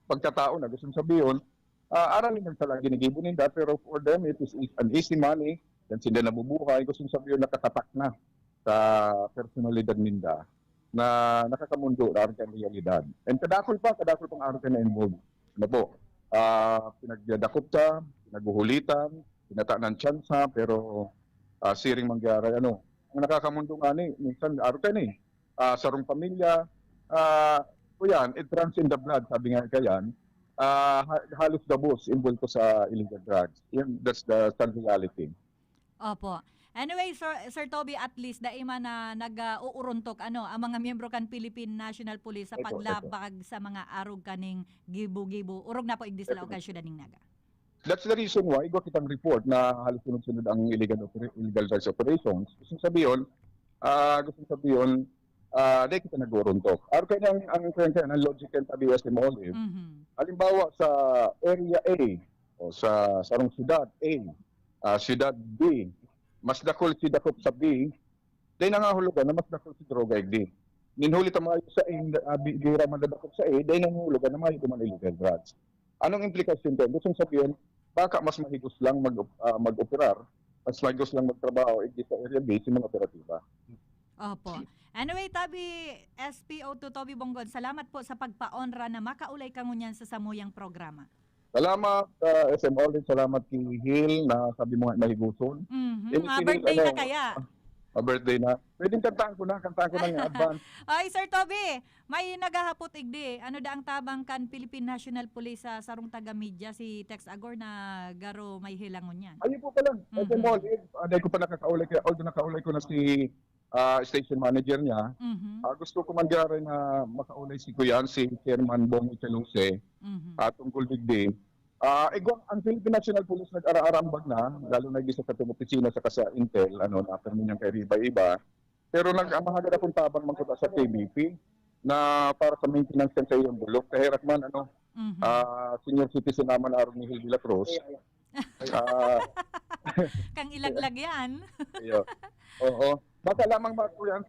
pagkatao na, gusto sabihin, ah, aram ninda sa lagi nagibo ninda, pero for them, it is an easy money. Yan sila nabubuhay. Gusto sabihin, nakatatak na sa personalidad ninda na nakakamundo na ang realidad. And kadakul pa, kadakul pang araw na involved. Ano po? Ah, pinagdadakop ka, pinaguhulitan, pinata ng tsansa, pero ah, siring mangyari, ano, ang nakakamundo nga ni, minsan, araw kayo ni, ah, sarong pamilya, ah, o yan, it runs in the blood, sabi nga kayan, ah, ha- halos gabos involved ko sa illegal drugs. Yan, that's the sad reality. Opo. Anyway, Sir, Sir Toby, at least dai man na nag-uuruntok ano ang mga miyembro kan Philippine National Police sa Opo, opo. paglabag sa mga arog kaning gibo-gibo. Orog na po igdi sa laog kan siyudad ning Naga. That's the reason why igwa kitang report na halos sunod-sunod ang illegal opera- illegal drugs operations. Gusto sabihin, ah, gusto sabihin, ah, dai kita nag-uuruntok. Araw kayo ang, ang, ang, ang logic kan tabi S M Olive. Mhm. Halimbawa, sa Area A o sa sarong siyudad A, ah, siyudad B, mas dakul si dakop sa B, dai nangahulugan na mas dakul si droga igdi. Nin huli ta mayo sa A, ah, bi- bira madadakop sa A, dai nangahulugan na mayo man illegal drugs. Anong implikasyon ko? Gusto sabihin, baka mas mahigos lang mag, ah, mag-operar, mas mahigos lang magtrabaho igdi sa Area B sa mga operatiba. Opo. Anyway, tabi S P O two Toby Bonggon, salamat po sa pagpaonra na makaulay ka ngunyan sa samuyang programa. Salamat, ah, S M Olive. Salamat kay Hil na sabi mo nga mahiguson. Mhm. Yung Ah, si Hil, birthday na ano, kaya? Ah, birthday na. Pwedeng kantaan ko na, kantaan ko na yung advance. Ay, Sir Toby, may naghahapot igdi. Ano da ang tabang kan Philippine National Police sa sarong taga-media, si Tex Agor na garo may hilangon yan? Ayun po pala, Mhm. S M Olive, ah, dahil ko pa nakakaulay, kaya although nakaulay ko na si ah, station manager niya, Mhm. ah, gusto ko man garo na makaulay si Kuyan, si Chairman Bong Ichaluse, Mhm. ah, tungkol digdi. Ah, igwang, ang Philippine National Police nag-araarambag na, lalo na igdi sa katong opisina sa sa Intel, ano, na permi niyang kay iba-iba. Pero nag-, ang mahagad akong tabang man kuta sa K B P na para sa maintenance kan sa iyong bulok. Kahirak man, ano, Mhm. ah, senior citizen naman arog ni Hil de la Cruz. Ah, Kang ilaglag yan. Iyo. Oo. Baka lamang ba, Kuya?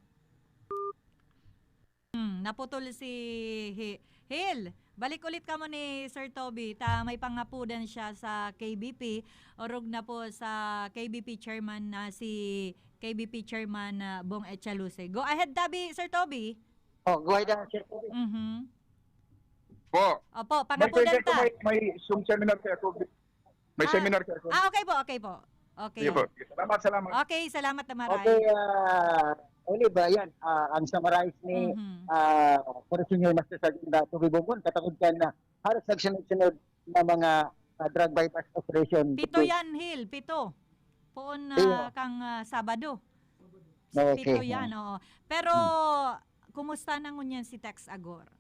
Hmm, naputol si Hi- Hil. Balik ulit kamo ni Sir Toby. Ta may pangapudan siya sa K B P. Orog na po sa K B P chairman na si K B P chairman na Bong Echaluse. Go ahead, tabi, Sir Toby. Oh, go ahead, ah, Sir Toby. Mhm. Po. Opo, May, pangapudan may, ta. may, may Zoom seminar kaya ako. May Ah, seminar kaya ako. Ah, okay po, okay po. Okay. Sige po. Salamat, salamat. Okay, salamat na maray. Okay, ah, Olive, ah, yan, ah, ang summarize ni Mhm. ah, Forest Senior Master Sergeant Dato Bibongon, katagod ka na halos nagsunod-sunod na mga ah, drug buy-bust operation. Pito yan, Hil. Pito. Poon na Iyo. kang ah, Sabado. Okay. Pito yan, oo. Pero, kumusta na ngunyan si Tex Agor?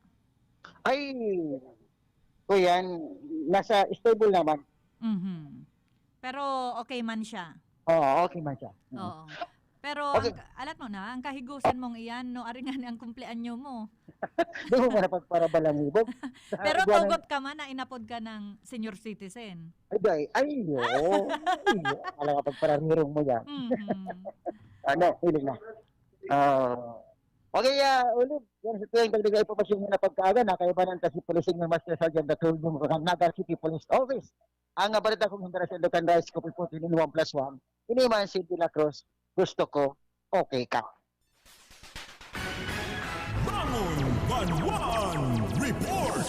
Ay, ko yan, nasa stable naman. Mhm. Pero okay man siya. Oo, okay man siya. Oo. Pero Okay. ang, alat mo na, ang kahigusan mong iyan, no, aringan ang kumpleanyo mo. Di mo man napagparabalang ibog. Pero Iguanan- tugot ka man na inapod ka ng senior citizen. Ay, ay, ay, oo. Ay, alam nga, pagpararirong mo yan. Mhm. Ano, hiling na. Ah, okay, ah, ulit. Yan sa tuwing pagdagay pa yung na pagkaaga, nakaibanan ta si Policing Master Sergeant Datulbong Naga City Police Office. Ang balita kong himbaras sa Lucan Rice Coffee Putin in one plus one. Ini man si De La Cruz, gusto ko, okay ka. Bangon Banwaan Report.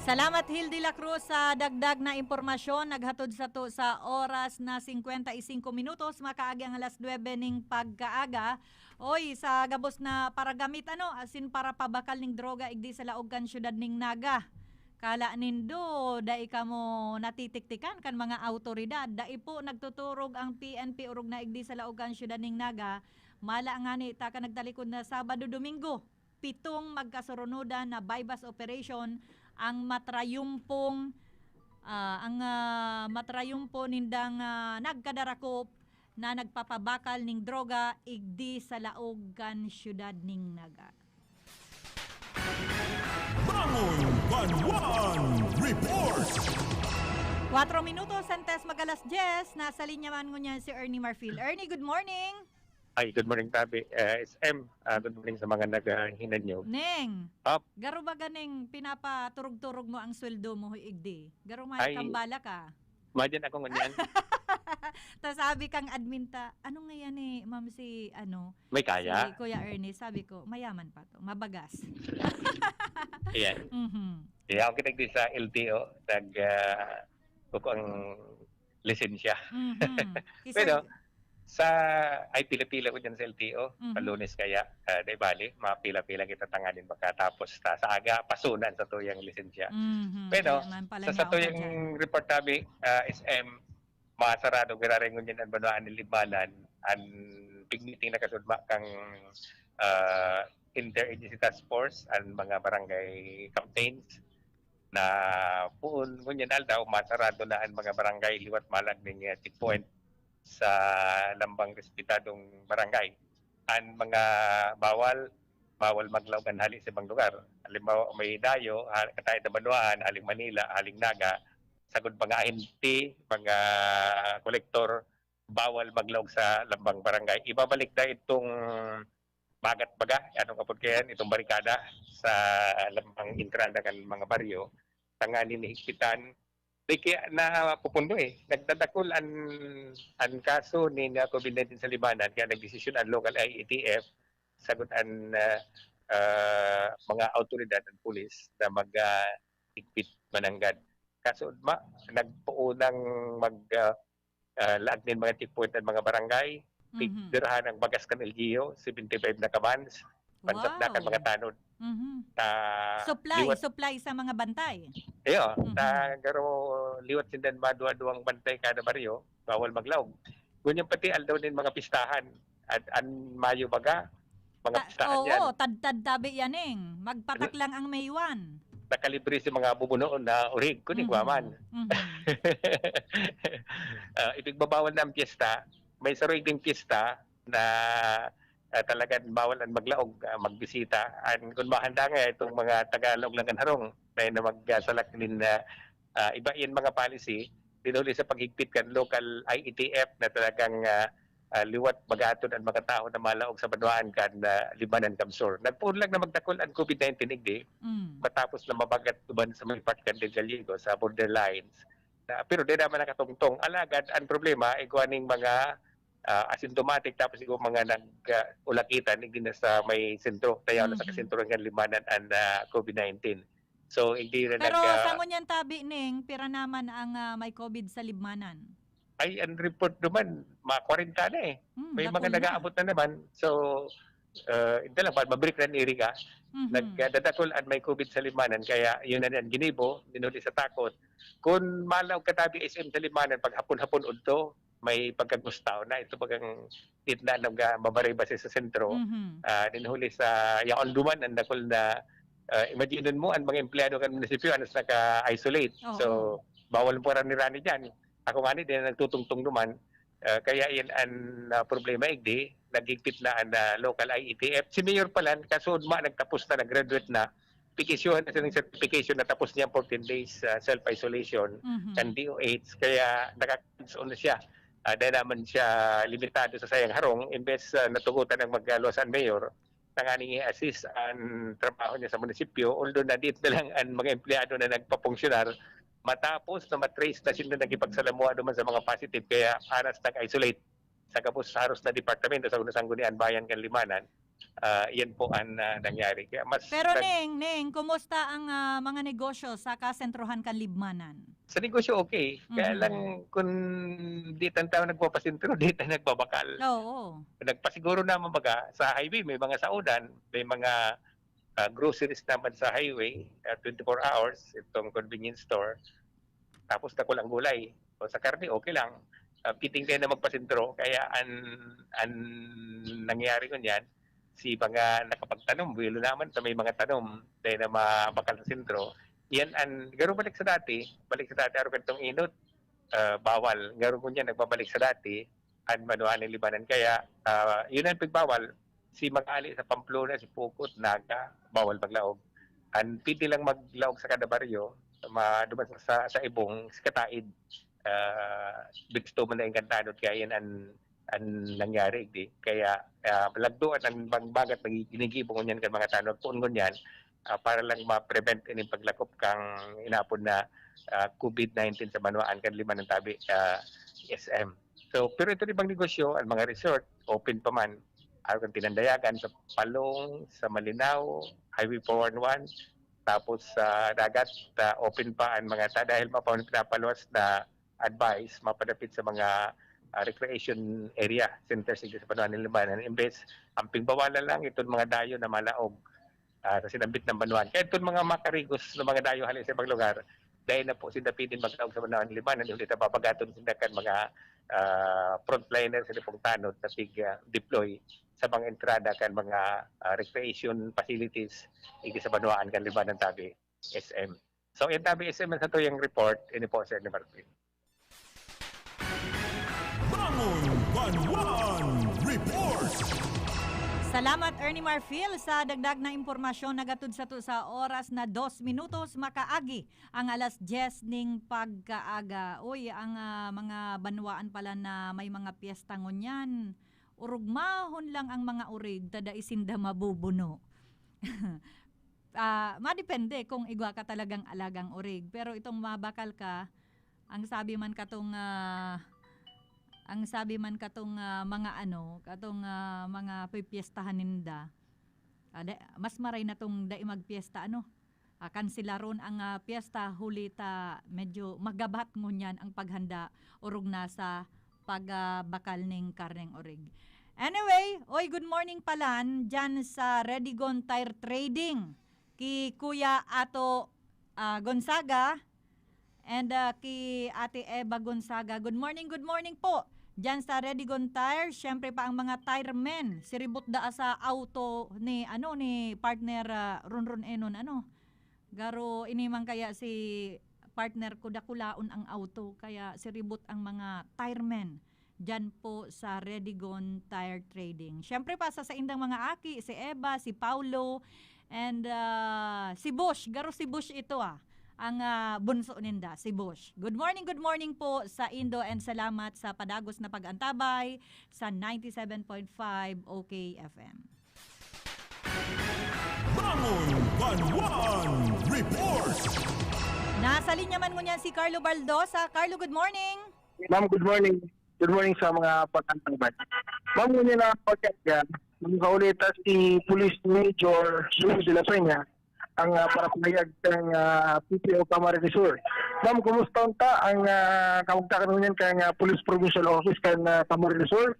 Salamat, Hil de la Cruz, sa dagdag na impormasyon. Naghatod sato sa oras na singkwenta y singko minutos, makaagi ang alas nuebe ning pagkaaga. Oy, sa gabos na paragamit, ano, asin para pabakal ning droga igdi sa laog kan siyudad ning Naga. Kala nindo, dai kamo natitiktikan kan mga awtoridad. Dai po nagtuturog ang P N P orog na igdi sa laog kan siyudad ning Naga. Mala ngani ta kan nagtalikod na Sabado, Domingo, pitong magkasurunodan na buy-bust operation ang matrayumpong, ah, ang, ah, matrayumpo nindang, ah, nagkadarakop na nagpapabakal ning droga igdi sa laog kan siyudad ning Naga. Bangon Banwaan Report. Kwatro minutos antes mag alas dyes, nasa linya man ngunyan si Ernie Marfil. Ernie, good morning! Ay, good morning, Tabi. Eh, S M, ah, good morning sa mga naghahinanyog. Neng, Up. Garo ba ganing pinapaturog-turog mo ang sweldo mo, igdi? Garo may Ay. Kambala ka. Imagine ako ngunyan, Ta sabi kang admin ta, "Ano nga yan eh, ma'am, si ano, may kaya. si Kuya Ernie?" Sabi ko, "Mayaman pa to, mabagas." Ayan. Mhm. Kaya ako kitagdi sa L T O, nag, ah, kuko ang lisensya. Mhm. Kisa- Pero, sa, ay pila-pila ko dyan sa L T O, Mhm. palunes kaya, ah, di bali, mapila-pila kita tanganin makatapos ta, sa aga, pasunan sa tuyang lisensya. Mhm. Pero, Kaya man pala sa, sa niya ako dyan. tuyang report, Tabi, ah, S M, masarado giraray ngunyan ang banwaan ni Libmanan, ang pigmiting na kasudma kang, ah, Interagency Task Force, ang mga barangay captains, na poon ngunyan aldaw, masarado na ang mga barangay liwat malag ning, ah, checkpoint sa lambang respetadong barangay. Ang mga bawal, bawal maglaog an hali sa ibang lugar. Halimbawa, may dayo, ha-, kataed na banwaan, haling Manila, haling Naga, sagod mga ahente, mga kolektor, bawal maglaog sa lambang barangay. Ibabalik na itong bagat baga, anong apod kayan, itong barikada sa lambang entrada kan mga baryo, tanganing higpitan. Di kaya napupundo eh. Nagdadakul an, an kaso ni na COVID nineteen sa Libmanan, kaya nagdesisyon ang local I A T F, sagot an, ah, ah, mga awtoridad, ang pulis, na mag, ah, higpit mananggad. Kaso ma, nagpoon ng mag, ah, ah, laag nin mga checkpoint ang mga barangay, Mhm. pigdirahan ang bagas kan L G U, seventy-five na kabans, pansakdakan Wow. mga tanod. Mhm. Ta, Supply, liwat, supply sa mga bantay. iyo, Mhm. ta garo liwat sindan madwa-duwang bantay kada baryo, bawal maglaog. Ngunyan pati aldaw nin mga pistahan, at an Mayo baga, mga Ta- pistahan yan. Oo, tadtad tabi yan eh. Magpatak lang ang May one. Nakalibre si mga bumunoon na urig, kung Mhm. igwa man. Mhm. Ah, ipigbabawal na ang piyesta. May sarong piyesta na, ah, talagang bawal ang maglaog, ah, magbisita. And kung mahanda nga, itong mga Tagalog lang ang harong, na yun na magsalak nin, ah, ah, iba yan mga policy, dinuli sa paghigpit kan local I E T F na talagang, ah, ah, liwat magatod ang mga tao na malaog sa banwaan kan, ah, Libmanan Kamsur. Nagpoon lang na magdakul ang COVID nineteen igdi, Mm. matapos na mabagat uban sa may part kan Del Gallego, sa borderlines. Na, pero di naman nakatungtong. Alagad, ang problema, igwa ning mga, ah, asymptomatic, tapos igwa mga nag, ah, ulakitan, igdi na sa may sentro, tayaw na sa Mhm. kasentro ng Libmanan ang, ah, COVID nineteen. So, igdi na Pero nag, ah, sa ngunyan tabi ning, pira naman ang, ah, may COVID sa Libmanan? Ay, ang report naman, mga kwarenta na eh. Hmm, May dakul mga na. nag-aabot na naman. So, uh, ito lang, pag mabrik na iriga, Mhm. nagdadakul an may COVID sa Libmanan, kaya yun na yan, ginibo, dinuli sa takot. Kung malaog ka tabi S M sa Libmanan, pag hapon-hapon udto, may pagkagustaw na. Ito pag ang itna ng uh, mabaray base sa sentro, Mhm. ah, dinhuli sa yaon duman ang dakul na, ah, imagine mo, ang mga empleyado kan munisipyo, anas naka-isolate. Oo. So, bawal po rani-rani dyan. Ako nga ni, di na nagtutungtong duman. Ah, kaya yan ang, ah, problema, igdi, naghigpit na ang, ah, local I E T F. Si Mayor pala, kasunod ma, nagtapos na, nag-graduate na, pikisyuhan na siya ng certification na tapos niya ang fourteen days, ah, self-isolation Mhm. ng D O H. Kaya naka-hands-on na siya. Ah, dahil naman siya limitado sa sayang harong, imbes, ah, natugutan ang magluwas ang mayor, tanganing i-assist ang trabaho niya sa munisipyo, although na dito na lang ang mga empleyado na nagpapunksyonar, matapos na matrace na sila nakipagsalamuha naman sa mga positive, kaya aras nag-isolate sa gabos haros na departamento sa unasang gunian bayan kan Limanan. Ah, yan po ang, ah, nangyari. Kaya mas Pero nag- Ning, Ning, kumusta ang ah, mga negosyo sa kasentrohan kan Libmanan? Sa negosyo, okay. Kaya Mhm. lang, kung di tan tao nagpapasentro, di tayo nagbabakal. Oo. Nagpasiguro naman baga, sa highway, may mga saunan, may mga ah, groceries naman sa highway, ah, twenty-four hours, itong convenience store. Tapos nakulang gulay. O sa karne, okay lang. Ah, piting tayo na magpasentro. Kaya an, an nangyari ko niyan, si mga nakapagtanom, buwelo naman sa may mga tanom, tayo na mabakal sa sentro. Yan ang, garo balik sa dati, balik sa dati, araw ganitong inot, ah, bawal. Garo ko niyan, nagbabalik sa dati, ang manuan ng libanan. Kaya, ah, yun ang pagbawal. Si mga ali sa Pamplona, si Pukot, Naga, bawal maglaog. Ang pwede lang maglaog sa kada baryo, ma, duman sa, sa, sa Ibong, sa Kataid, ah, gusto mo na Encantado, kaya yan ang, ang nangyari, di. Kaya, ah, lagduan ang bang-, bagat nag-, ginigibo ngunyan kan mga tanod, poon ngunyan, ah, para lang ma-prevent ining paglakop kang inapod na, ah, COVID nineteen sa banwaan kan Limanan Tabi, ah, S M. So, pero ito ibang negosyo, ang mga resort, open pa man. Araw kan Tinandayagan, sa Palong, sa Malinao, Highway four one one, tapos sa dagat, ah, open pa ang mga ta-, dahil mapaon pinapaluwas na advice, mapadapit sa mga, ah, recreation area, center sa sa banwaan ng Limanan. Imbes, ang pigbawalan lang, itong mga dayo na malaog, ah, sa sinambit ng banwaan. Kaya itong mga makarigos na mga dayo halin sa ibang lugar, dahil na po sinda pwedeng maglaog sa banwaan ng Limanan, hindi na babagaton sinda kan mga, ah, frontliner sa Lipong Tanod na tig, ah, deploy sa mga entrada kan mga, ah, recreation facilities, igdi sa banwaan kan Limanan Tabi, S M. So, yan Tabi S M sa tuyang report, ini po si Ernie Martin. Bangon Banwaan Report! Salamat, Ernie Marfil, sa dagdag na impormasyon. Nagatud sato sa oras na dos minutos makaagi ang alas dyes ning pagkaaga. Uy, ang ah, mga banwaan pala na may mga piyesta ngunyan, urugmahon lang ang mga urig, ta dai sinda mabubuno. Ah, madepende kung igwa ka talagang alagang urig. Pero itong mabakal ka, ang sabi man katong, ah, ang sabi man katong ah, mga ano, katong ah, mga pipiyestahan ninda, ah, da- mas maray na tong dai magpiyesta, ano. Ah, kansilaron ang ah, piyesta, huli ta medyo magabat ngunyan ang paghanda, orog na sa pagbakal ning karneng orig. Anyway, oy, good morning palan dyan sa Redigon Tire Trading, ki Kuya Ato ah, Gonzaga, and ah, ki Ate Eva Gonzaga. Good morning, good morning po. Diyan sa Redigon Tire, syempre pa ang mga tire men. Siribot daa sa auto ni, ano, ni partner ah, Ronron Enon, ano. Garo, ini man kaya si partner ko, dakulaon ang auto, kaya siribot ang mga tire men. Diyan po sa Redigon Tire Trading. Syempre pa sa saindang mga aki, si Eva, si Paulo, and ah, si Bush. Garo si Bush ito ah. Ang ah, bunso ninda, si Bush. Good morning, good morning po sa Indo, and salamat sa padagos na pag-antabay sa ninety-seven point five O K F M. Bangon Banwaan Report! Nasa linya man ngunyan si Carlo Baldosa. Carlo, good morning. Ma'am, good morning. Good morning sa mga pagkantang. Ma'am, ngunyan na ako kaya, nung kaulita si Police Major Luis de la Peña, ang uh, parapahayag ng uh, P P O Camarines Sur. Ma'am, kumusta unta ang uh, kamagtakan ngunyan kang uh, Police Provincial Office kan uh, Camarines Sur?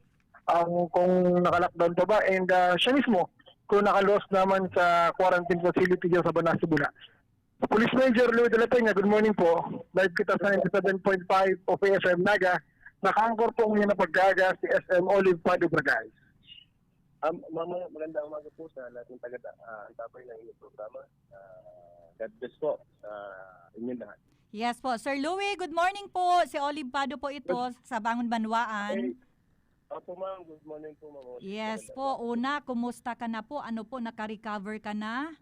Ang kung naka-lockdown pa ba? And uh, siya mismo, kung nakaluwas naman sa quarantine facility dyan sa Banas, Cebu na. Police Major Louis de la Peña, good morning po. Live kita sa ninety-seven point five O K F M Naga. Nakaangkor po ngayon na pagkaga si S M Olive Pado Bragais. Um, mama, magandang umaga po sa lahat ng taga uh, antabay ng inyong programa. Uh, God bless po sa inyong lahat. Yes po. Sir Louie, good morning po. Si Olive Pado po ito sa Bangon Banwaan. Hey. Opo, ma'am. Good morning po, ma'am. Yes po. Una, kumusta ka na po? Ano po, nakarecover ka na?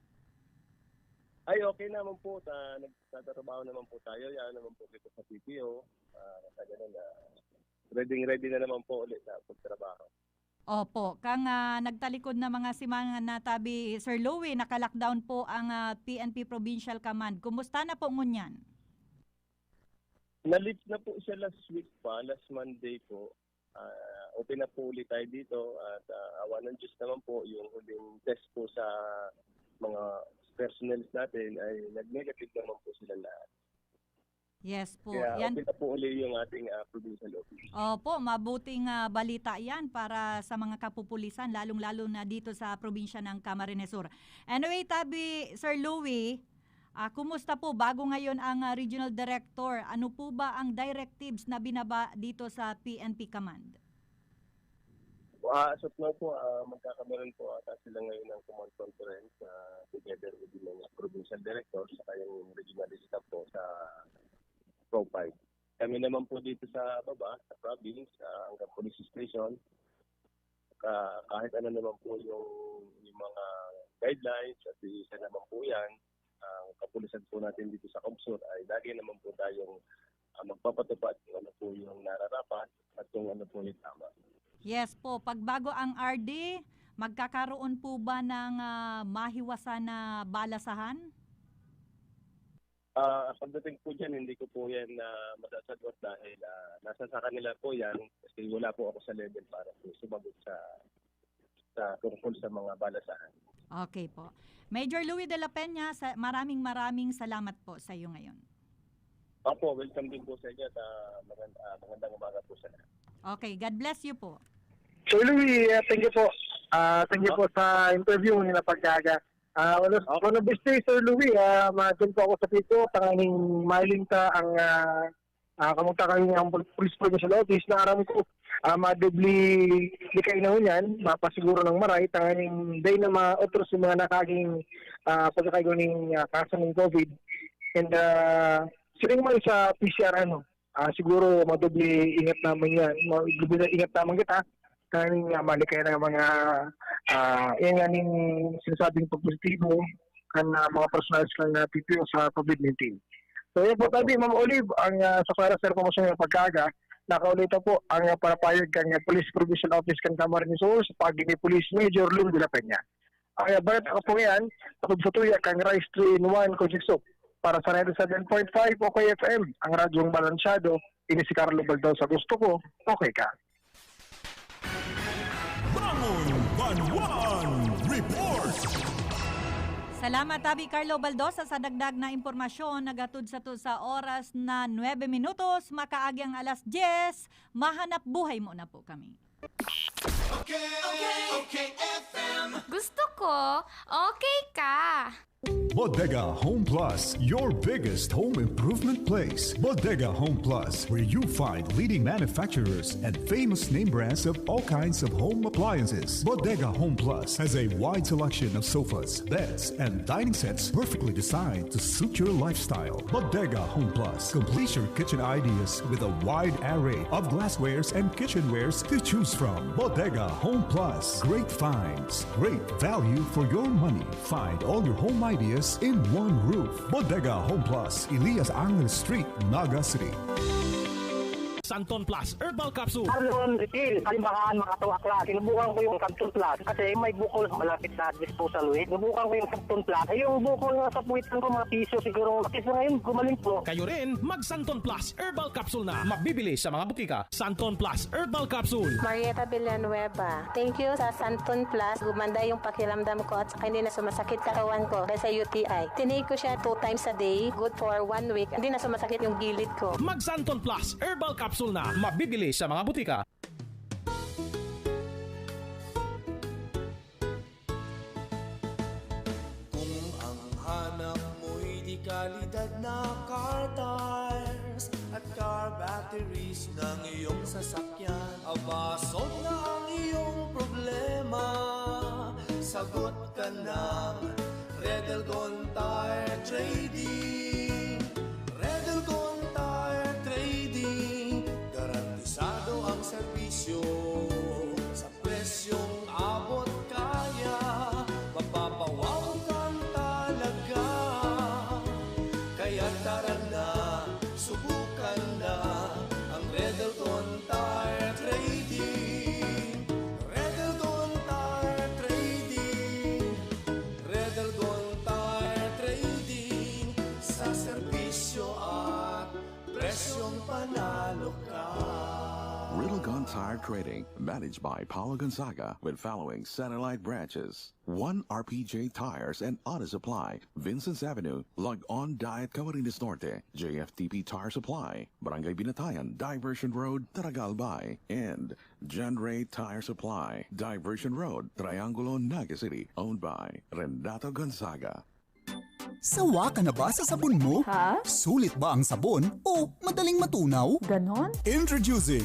Ay, okay naman po. Ta, nagtatrabaho naman po tayo. Yan naman po kita sa P P O. Ah, sa ganun, ah, ready, ready na naman po ulit sa pagtrabaho. Opo. Kang, ah, nagtalikod na mga simana na tabi, Sir Louie, naka-lockdown po ang, ah, P N P Provincial Command. Kumusta na po ngunyan? Na-lift na po siya last week pa, last Monday po. Ah, open na po ulit tayo dito at, ah, awa ng Diyos naman po, yung huling test po sa mga personnel natin ay nag-negative naman po sila lahat. Yes po. Kaya Yan. open na po ulit yung ating, ah, provincial office. Opo, mabuting, ah, balita yan para sa mga kapupulisan, lalong-lalo na dito sa probinsya ng Camarines Sur. Anyway, tabi, Sir Louie, ah, kumusta po? Bago ngayon ang, ah, regional director. Ano po ba ang directives na binaba dito sa P N P Command? Ah, as of now po, ah, magkakameron po ata sila ngayon ng command conference, ah, together with the mga provincial director sa kayong regional staff po sa Pro five. Kami naman po dito sa baba, sa province, ah, hanggang police station, ka-, kahit ano naman po yung, yung mga guidelines at isa naman po yan, ang kapulisan po natin dito sa COMSUR ay lagi naman po tayong, ah, magpapatupad kung ano po yung nararapat at kung ano po yung tama. Yes po. Pagbago ang R D, magkakaroon po ba ng, ah, mahiwasan na balasahan? Ah, pagdating po dyan, hindi ko po yan, ah, masasagot dahil, ah, nasa sa kanila po yan kasi wala po ako sa level para po sumagot sa, sa tungkol sa mga balasahan. Okay po. Major Louie de la Peña, sa, maraming, maraming salamat po sa iyo ngayon. Opo, welcome din po sa inyo at, ah, magand-, ah, magandang umaga po sa lahat. Okay, God bless you po. Sir Louie, ah, thank you po. Ah, thank you po sa interview nila pagkaga. Ah, wala, Okay. wala biste, Sir Louie, ah, madyan po ako sa Pico, tanganing mailing ta ang, ah, ah, kamugtakan niya ang Police Provincial Office na aram ko, ah, madubli likay na ngunyan, mapasiguro ng maray, tanganing day na ma-, otros yung mga nakaging, ah, pagkakaigo ning, ah, kaso ng COVID. And, ah, siring man sa P C R, ano, ah, siguro madubli ingat naman yan. Madubli na ingat naman kita. Kaning, ah, malikay na mga, ah, yan nga ning sinasabing pagpositibo kan, ah, mga personalis kan, ah, P P O sa COVID nineteen. So, yan po, tabi, Ma'am Olive, ang, ah, sa oras sa impormasyon ng pagkaga, nakaulita po ang, ah, parapayag kan, ah, Police Provincial Office kan Camarines Sur sa pagi ni Police Major Lou de la Peña. Ang, ah, balita ko po yan, tungkol sa tuya kang Rice three in one Kojic Soup. Para sa ninety-seven point five O K F M, ang radyong balansyado, ini si Carlo Baldaw sa gusto ko, okay ka. Bangon Banwaan Report. Salamat, Tabi Carlo Baldosa, sa dagdag na impormasyon. Nagatod sa to sa oras na nuebe minutos, makaagi ang alas dyes. Mahanap buhay muna po kami. Okay, okay, okay, F M. Gusto ko, okay ka. Bodega Home Plus, your biggest home improvement place. Bodega Home Plus, where you find leading manufacturers and famous name brands of all kinds of home appliances. Bodega Home Plus has a wide selection of sofas, beds, and dining sets perfectly designed to suit your lifestyle. Bodega Home Plus completes your kitchen ideas with a wide array of glasswares and kitchenwares to choose from. Bodega Home Plus, great finds, great value for your money. Find all your home ideas in one roof. Bodega Home Plus, Elias Angel Street, Naga City. Santon Plus Herbal Capsule. Arlon Refill, Kalimbahan, Makato, Aklan. Sinubukan ko yung Santon Plus kasi may bukol malapit sa disposal weight. Sinubukan ko yung Santon Plus. Eh, yung bukol nga sa puwitan ko, mga piso siguro. Kasi ngayon, gumaling po. Kayo rin, mag Santon Plus Herbal Capsule na. Mabibili sa mga butika. Santon Plus Herbal Capsule. Marieta Villanueva. Thank you sa Santon Plus. Gumanda yung pakiramdam ko at saka hindi na sumasakit katawan ko dahil sa U T I. Tinake ko siya two times a day, good for one week. Hindi na sumasakit yung gilid ko. Mag Santon Plus Herbal Capsule na. Mabibili sa mga butika. Kung ang hanap mo'y dekalidad na car tires at car batteries ng iyong sasakyan, aba, solve na ang iyong problema. Sagot ka ng Red Elgon Tire Trading. Red Tire Trading, managed by Paulo Gonzaga, with following satellite branches. One R P J Tires and Auto Supply, Vincent's Avenue, Log-On Diet, Camarines Norte, J F T P Tire Supply, Barangay Binatayan, Diversion Road, Taragal Bay, and John Ray Tire Supply, Diversion Road, Triangulo, Naga City, owned by Renato Gonzaga. Sawa ka na ba sa sabon mo? Ha? Sulit ba ang sabon o madaling matunaw? Ganon? Introducing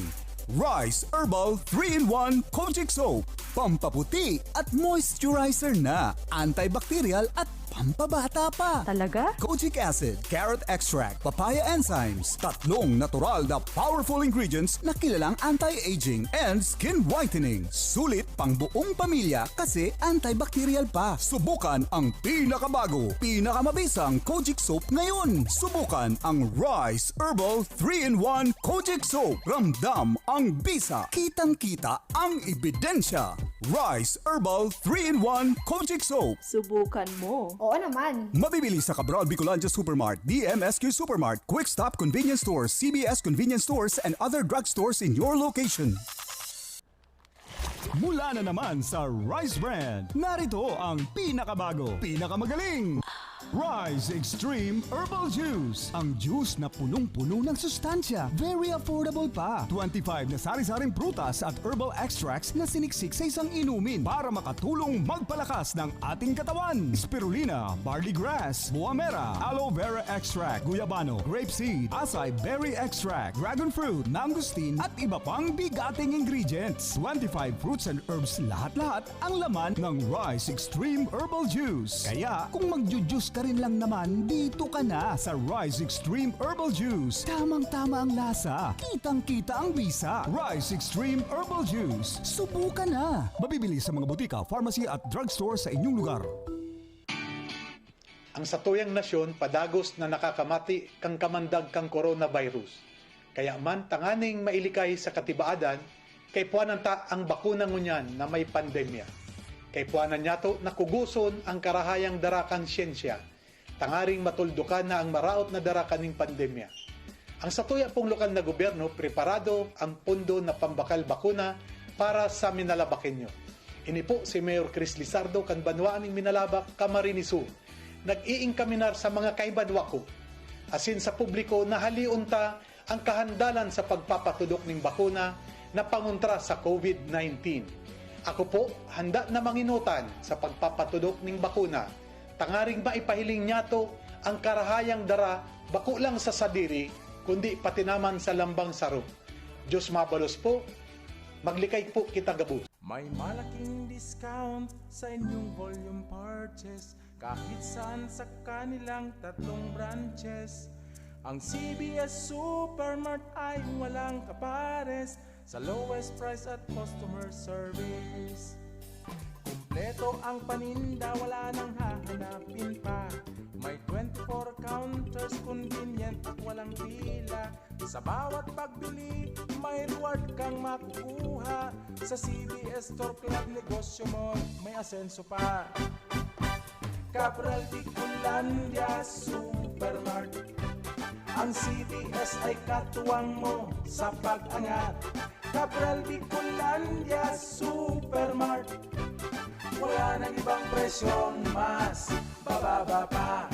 Rice Herbal three-in-one Kojic Soap. Pampaputi at moisturizer na. Antibacterial at pampabata pa. Talaga? Kojic acid, carrot extract, papaya enzymes, tatlong natural na powerful ingredients na kilalang anti-aging and skin whitening. Sulit pang buong pamilya kasi antibacterial pa. Subukan ang pinakabago, pinakamabisang Kojic Soap ngayon. Subukan ang Rice Herbal three-in-one Kojic Soap. Ramdam ang bisa. Kitang-kita ang ebidensya. Rice Herbal three-in-one Kojic Soap. Subukan mo. Oo naman. Mabibili sa Cabral Bicolandia Supermart, D M S Q Supermart, Quick Stop Convenience Stores, C B S Convenience Stores, and other drugstores in your location. Mula na naman sa Rice Brand, narito ang pinakabago, pinakamagaling Rice Extreme Herbal Juice. Ang juice na punong-puno ng sustansya. Very affordable pa. Twenty-five na sari-saring prutas at herbal extracts na siniksik sa isang inumin para makatulong magpalakas ng ating katawan. Spirulina, barley grass, buamera, aloe vera extract, guyabano, grape seed, acai berry extract, dragon fruit, mangosteen, at iba pang bigating ingredients. Twenty-five fruits and herbs lahat-lahat ang laman ng Rice Extreme Herbal Juice. Kaya kung magju-juice ka rin lang naman, dito ka na sa Rice Extreme Herbal Juice. Tamang-tama ang lasa, kitang-kita ang bisa. Rice Extreme Herbal Juice. Subukan na! Mabibili sa mga butika, pharmacy at drugstore sa inyong lugar. Ang satuyang nasyon padagos na nakakamati kan kamandag kan coronavirus. Kaya man tanganing mailikay sa katibaadan, kaipuanan ta ang bakuna ngunyan na may pandemya. Kaipuanan nyato na kugoson ang karahayang dara kan syensya, tangaring matuldukan na ang maraot na dara kaning pandemya. Ang satuya pong lokal na gobyerno, preparado ang pondo na pambakal bakuna para sa Minalabaqueño. Ini po si Mayor Chris Lizardo kan banwaan nin Minalabac, Camarines Sur. Nag-iingkaminar sa mga kaibanwa ko asin sa publiko na halion ta ang kahandalan sa pagpapatudok ning bakuna na pangontra sa COVID nineteen. Ako po, handa na manginutan sa pagpapatudok ning bakuna, tangaring maipahiling nyato ang karahayang dara bako lang sa sadiri, kundi pati naman sa lambang saro. Diyos mabalos po, maglikay po kita gabos. May malaking discount sa inyong volume purchase kahit saan sa kanilang tatlong branches. Ang C B S Supermart ay walang kapares sa lowest price at customer service. Kompleto ang paninda, wala nang hahanapin pa. May twenty-four counters, convenient at walang pila. Sa bawat pagbili, may reward kang makukuha. Sa C B S Store Club, negosyo mo may asenso pa. Cabral Bicolandia Supermart. Ang C B S ay katuwang mo sa pag-angat. Cabral Bicolandia Supermart. Wala nang ibang presyong mas bababa pa.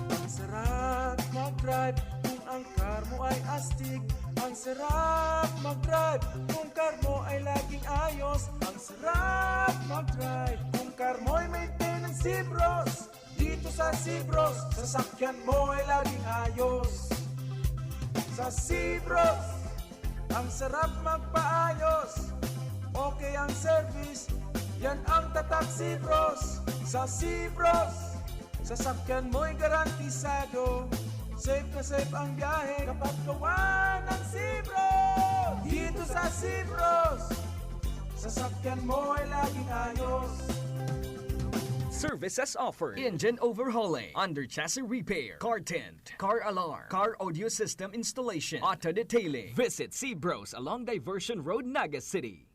Ang sarap mag-drive kung ang car mo ay astig. Ang sarap mag-drive kung car mo ay laging ayos. Ang sarap mag-drive kung car mo ay maintenance, Sibros. Dito sa Sibros, sasakyan mo ay laging ayos. Sa Sibros, ang sarap magpaayos. Okay ang service, yan ang tatak Sibros. Sa Sibros, sasakyan mo'y garantisado. Safe na safe ang biyahe kapag gawa ng Sibros. Dito sa Sibros, sasakyan mo ay laging ayos. Services offered: engine overhauling, under chassis repair, car tint, car alarm, car audio system installation, auto detailing. Visit Sibros along Diversion Road, Naga City.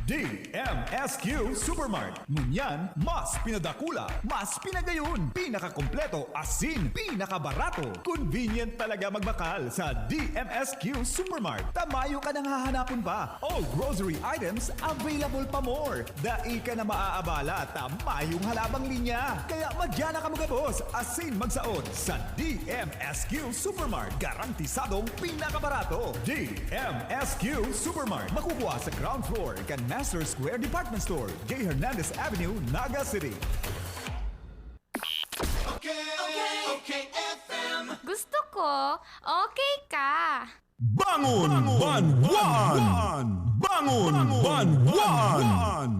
D M S Q Supermart. Ngunyan, mas pinadakula, mas pinagayon, pinakakompleto, asin pinakabarato. Convenient talaga magbakal sa D M S Q Supermart. Ta mayo ka nang hahanapon pa. All grocery items available pa more. Dai ka na maaabala ta mayong halabang linya. Kaya madya na kamo gabos asin magsaot sa D M S Q Supermart. Garantisadong pinakabarato. D M S Q Supermart. Makukuha sa ground floor kan Master Square Department Store, J Hernandez Avenue, Naga City. Okay, okay, F M. Gusto ko, okay ka. Bangon, Bangon, Banwan! Bangon, Banwan!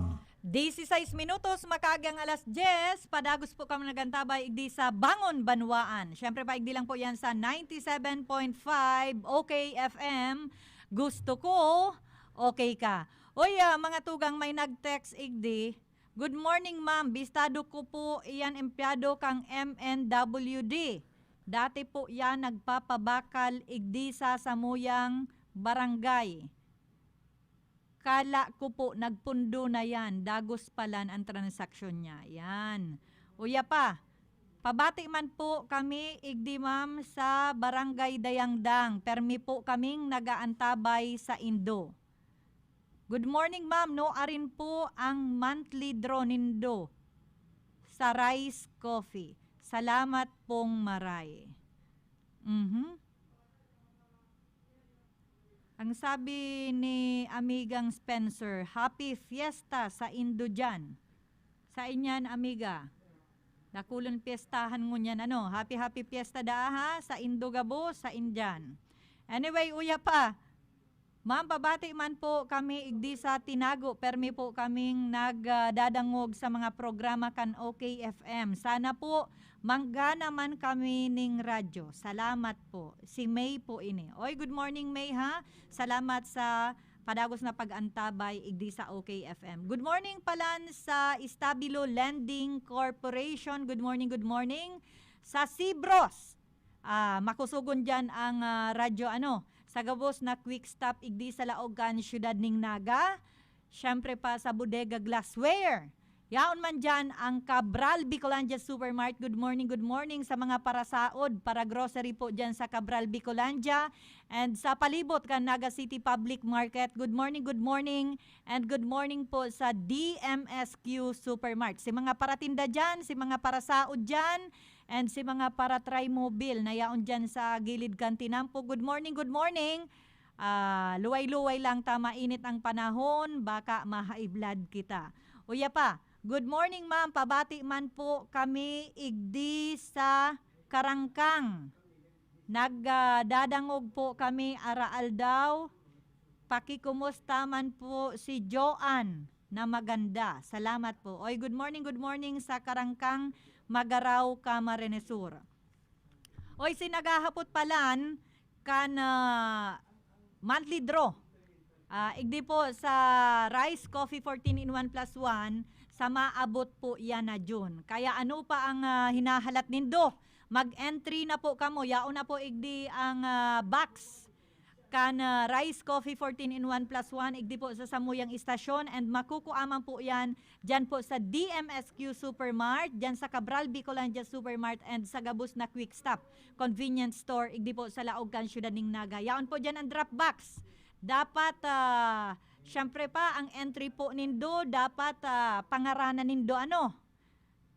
Disisays minutos, makaagang alas dyes, padagos po kami nagantabay igdi sa Bangon Banwaan. Siyempre pa, igdi lang po yan sa ninety-seven point five OK F M. Gusto ko, okay ka. Oy, ah, mga tugang, may nag-text igdi. Good morning, ma'am. Bistado ko po iyan empleyado kang M N W D. Dati po yan nagpapabakal igdi sa samuyang barangay. Kala ko po nagpundo na yan, dagos palan ang transaksyon niya. Yan. Uya pa, pabati man po kami, igdi ma'am, sa Barangay Dayangdang. Permi po kaming nagaantabay sa Indo. Good morning, ma'am. No, arin po ang monthly draw nindo sa rice coffee. Salamat pong maray. Mhm. Ang sabi ni Amigang Spencer, "Happy Fiesta sa Indo dyan." Sa inyan, amiga. Dakulon piyestahan ngunyan, ano? Happy, happy fiesta daa, ha? Sa Indo gabos, sa Indian. Anyway, uya pa. Ma'am, pabati man po kami igdi sa Tinago. Permi po kaming nagdadangog sa mga programa kan OK F M. Sana po manggana man kami ning radyo. Salamat po. Si May po ini. Oy, good morning, May, ha? Salamat sa padagos na pag-antabay igdi sa OK F M. Good morning palan sa Estabilo Lending Corporation. Good morning, good morning. Sa Sibros, ah, makusugon dyan ang, ah, radyo, ano, sa gabos na quick stop igdi sa laog kan siyudad ning Naga. Siyempre pa sa Bodega Glassware. Yaon man dyan ang Cabral Bicolandia Supermart. Good morning, good morning sa mga parasaod, para grocery po dyan sa Cabral Bicolandia and sa palibot kan Naga City Public Market. Good morning, good morning, and good morning po sa D M S Q Supermart. Si mga paratinda dyan, si mga parasaod dyan, and si mga para-Trimobile na yaon dyan sa gilid kan Tinampo. Good morning, good morning. Ah, luway-luway lang ta, mainit ang panahon, baka ma-high blood kita. Uya pa, good morning, ma'am. Pabati man po kami igdi sa Karangkang. Nagdadangog po kami araaldaw. Pakikumusta man po si Joan na maganda. Salamat po. Oy, good morning, good morning sa Karangkang, Magaraw, Camarines Sur. Oy, si naghahapot palan kan, ah, monthly draw. Ah, igdi po sa Rice Coffee fourteen in one plus one, sa maabot po yan na June. Kaya ano pa ang, ah, hinahalat nindo? Mag-entry na po kamo. Yaon na po igdi ang, ah, box kan, ah, Rice Coffee fourteen in one plus one, igdi po sa samuyang istasyon, and makukua man po yan dyan po sa D M S Q Supermart, dyan sa Cabral Bicolandia Supermart, and sa gabos na Quick Stop Convenience Store, igdi po sa laog kan siyudad ning Naga. Yaon po dyan ang drop box. Dapat, ah, syempre pa, ang entry po nindo, dapat, ah, pangaranan nindo, ano?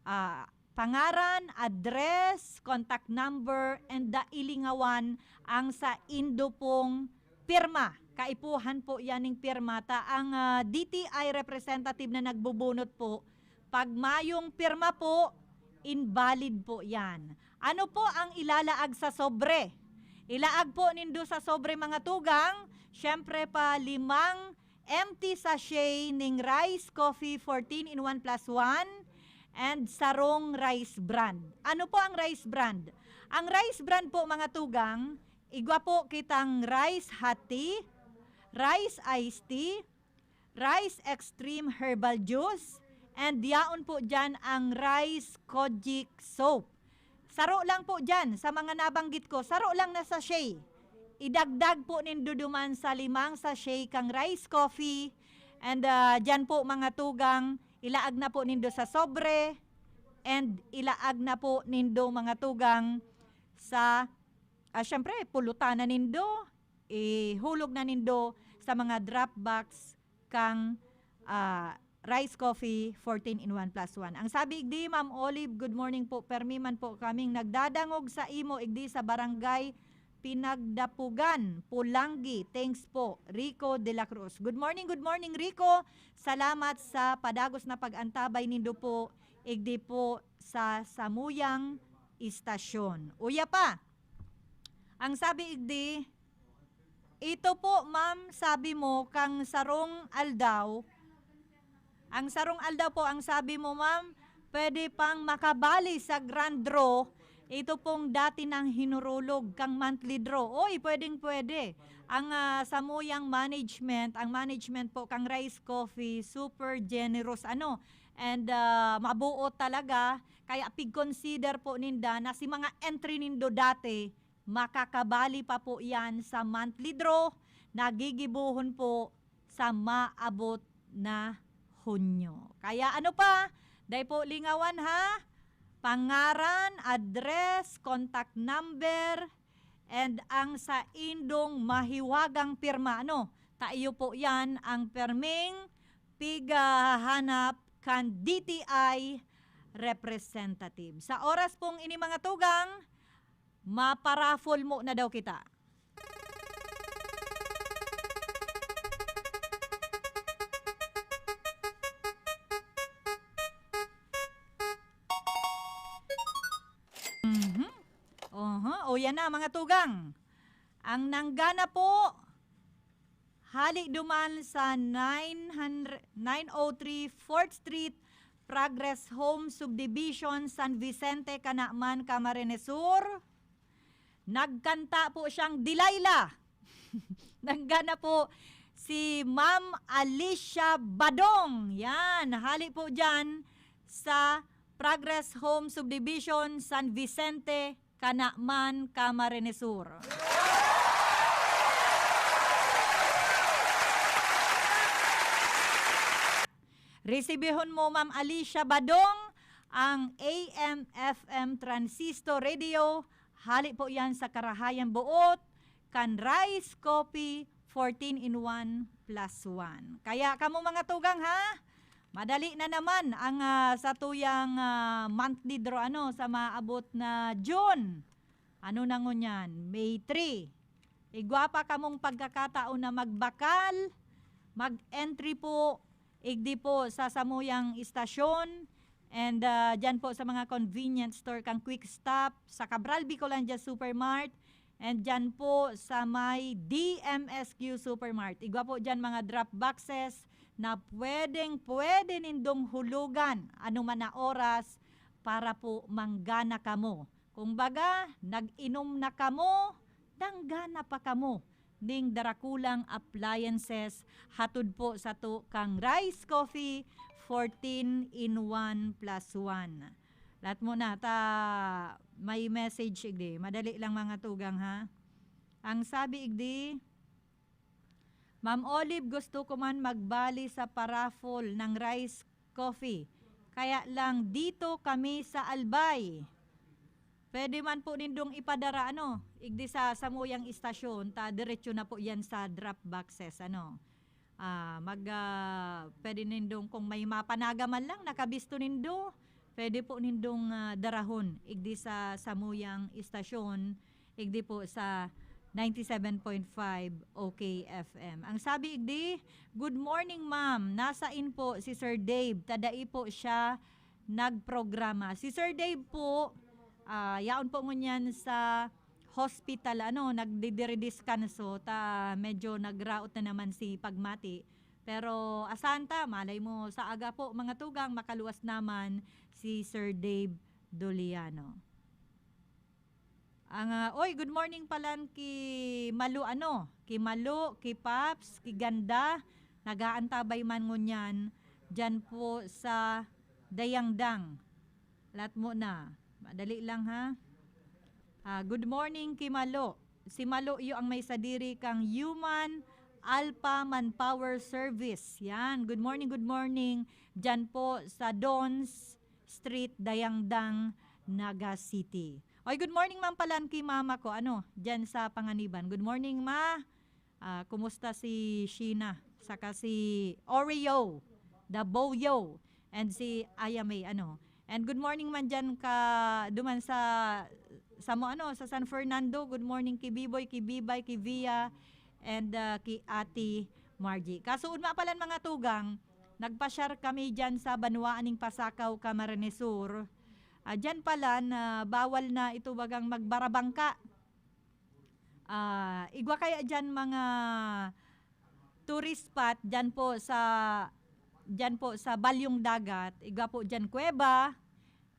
Ah, pangaran, address, contact number, and dailingawan ang saindo pong pirma. Kaipuhan po yan ning pirma. Ta ang, ah, D T I representative na nagbubunot po, pag mayong pirma po, invalid po yan. Ano po ang ilalaag sa sobre? Ilaag po nindo sa sobre, mga tugang, syempre pa, limang empty sachet ning Rice Coffee fourteen in one plus one and sarong Rice Bran. Ano po ang Rice Bran? Ang Rice Bran po, mga tugang, igwa po kitang rice hot tea, rice iced tea, rice extreme herbal juice, and yaon po dyan ang rice kojic soap. Saro lang po dyan sa mga nabanggit ko, saro lang na sachet. Idagdag po nindo duman sa limang sachet kang rice coffee And, ah, diyan po, mga tugang, ilaag na po nindo sa sobre, and ilaag na po nindo, mga tugang, sa, ah, syempre, pulutan na nindo, ihulog na nindo sa mga drop box kang, ah, Rice Coffee fourteen in one plus one. Ang sabi di, Ma'am Olive, "Good morning po. Permi man po kaming nagdadangog sa imo igdi sa Barangay Pinagdapugan, Pulangi. Thanks po, Rico de la Cruz." Good morning, good morning, Rico. Salamat sa padagos na pag-antabay nindo po, igdi po sa samuyang istasyon. Uya pa, ang sabi igdi, "Ito po, ma'am, sabi mo, kang sarong aldaw." Ang sarong aldaw po, ang sabi mo, ma'am, pwede pang makabali sa grand draw. Ito pong dati nang hinurulog kang monthly draw. Oy, pwedeng-pwede. Ang, ah, samuyang management, ang management po kang Rice Coffee, super generous, ano, and, ah, mabuot talaga. Kaya pig-consider po ninda na si mga entry nindo dati, makakabali pa po yan sa monthly draw na gigibohon po sa maabot na Hunyo. Kaya ano pa? Dai po lingawan, ha? Pangaran, address, contact number, and ang saindong mahiwagang pirma. Ano? Ta iyo po yan ang perming pighahanap kan D T I representative. Sa oras pong ini, mga tugang, maparaffle mo na daw kita. Mhm. Oho. O, yan na, mga tugang. Ang nanggana po, hali duman sa nine hundred, nine oh three fourth Street, Progress Home Subdivision, San Vicente, Canaman, Camarines Sur. Nagkanta po siyang Delilah. Nanggana po si Ma'am Alicia Badong. Yan, hali po dyan sa Progress Home Subdivision, San Vicente, Canaman, Camarines Sur. Resibihon mo, Ma'am Alicia Badong, ang A M F M Transistor Radio. Hali po yan sa Karahayan Buot, kan Rice Coffee, fourteen in one plus one. Kaya kamo, mga tugang, ha? Madali na naman ang, ah, satuyang, ah, monthly draw, ano, sa maabot na June. Ano na ngunyan? May three. Igwa pa kamong pagkakataon na magbakal, mag-entry po, igdi po sa samuyang istasyon, and, ah, dyan po sa mga convenience store kang Quick Stop, sa Cabral Bicolandia Supermart, and dyan po sa may D M S Q Supermart. Igwa po dyan mga drop boxes na pwedeng-pwede nindong hulugan anuman na oras para po manggana kamo. Kumbaga, nag-inom na kamo, danggana pa kamo ning darakulang appliances hatod po sato kang Rice Coffee, fourteen in one plus one. Lahat mo na, ta may message, igdi. Madali lang, mga tugang, ha? Ang sabi, igdi, "Ma'am Olive, gusto ko man magbali sa paraffle ng Rice Coffee. Kaya lang dito kami sa Albay." Pwede man po nindong ipadara, ano, igdi sa samuyang istasyon, ta diretso na po yan sa drop boxes, ano. Ah, mag, ah, pwede nindong, kung may mapanaga man lang, nakabisto nindo, pwede po nindong, ah, darahon, igdi sa samuyang istasyon, igdi po sa ninety-seven point five O K F M. Ang sabi, igdi, "Good morning, ma'am. Nasain po si Sir Dave? Ta dai po siya nagprograma." Si Sir Dave po, ah, yaon po ngunyan sa hospital, ano, nagdidiridiskanso, ta medyo nagraot na naman si pagmati. Pero asahan ta, malay mo, sa aga po, mga tugang, makaluwas naman si Sir Dave Doliano. Ang, ah, oy, good morning palan ki Malu, ano, ki Malu, ki Paps, ki Ganda, nag-aantabay man ngunyan dyan po sa Dayangdang. Lat mo na. Madali lang, ha? Ah, good morning ki Malo. Si Malo iyo ang may sadiri kang human Alpha Manpower Service. Yan. Good morning, good morning. Diyan po sa Dons Street, Dayangdang, Naga City. Oy, good morning man palan ki mama ko. Ano, diyan sa Panganiban. Good morning, ma. Ah, kumusta si Sheena? Saka si Oreo, the Boyo, and si Aya May, ano. And good morning man diyan ka, duman sa, sa mo, ano, sa San Fernando. Good morning ki Biboy, ki Bibay, ki Via, and, ah, ki Ate Margie. Kasuod ma palan, mga tugang, nagpasyar kami diyan sa banwaan ning Pasacao, Camarines Sur. Ah, diyan palan, ah, bawal na ito bagang magbarabangka. Ah, igwa kaya diyan mga tourist spot diyan po sa, diyan po sa Balyong Dagat. Igwa po diyan kuweba.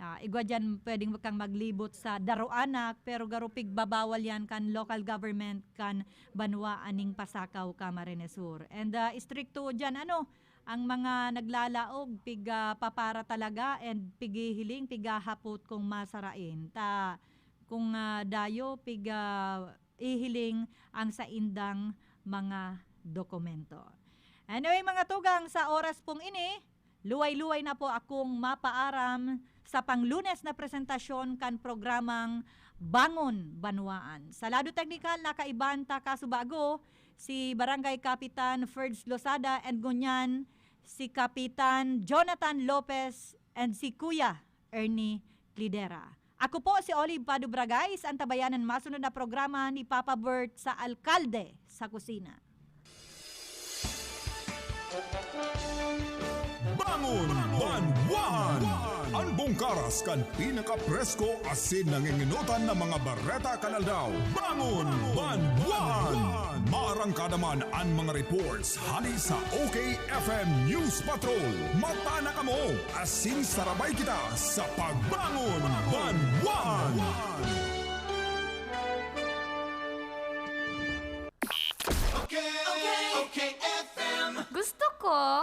Ah, igwa diyan pwedeng kang maglibot sa Daroanak, pero garo pigbabawal yan kan local government kan banwa aning Pasacao, Camarines Sur. And, ah, istrikto diyan, ano, ang mga naglalaog, pig, ah, papara talaga and pighihiling, pighahapot kung masarain. Ta, kung, ah, dayo, pig, ah, ihiling ang saindang mga dokumento. Anyway, mga tugang, sa oras pong ini, luway-luway na po akong mapaaram sa panglunes na presentasyon kan programang Bangon Banwaan. Sa lado teknikal, nakaiban ta kasubago si Barangay Kapitan Ferds Losada and ngunyan si Kapitan Jonathan Lopez and si Kuya Ernie Clidera. Ako po si Olive Pado Bragais, ang tabayanan masunod na programa ni Papa Bert sa Alkalde sa Kusina. Bangon Banwaan! An bungkaras kan pinakapresko asin nanginginotan na mga bareta kan aldaw. Bangon Banwaan! Maarangkada man an mga reports hali sa O K F M News Patrol. Mata na kamo, asin sarabay kita sa Pagbangon Banwaan!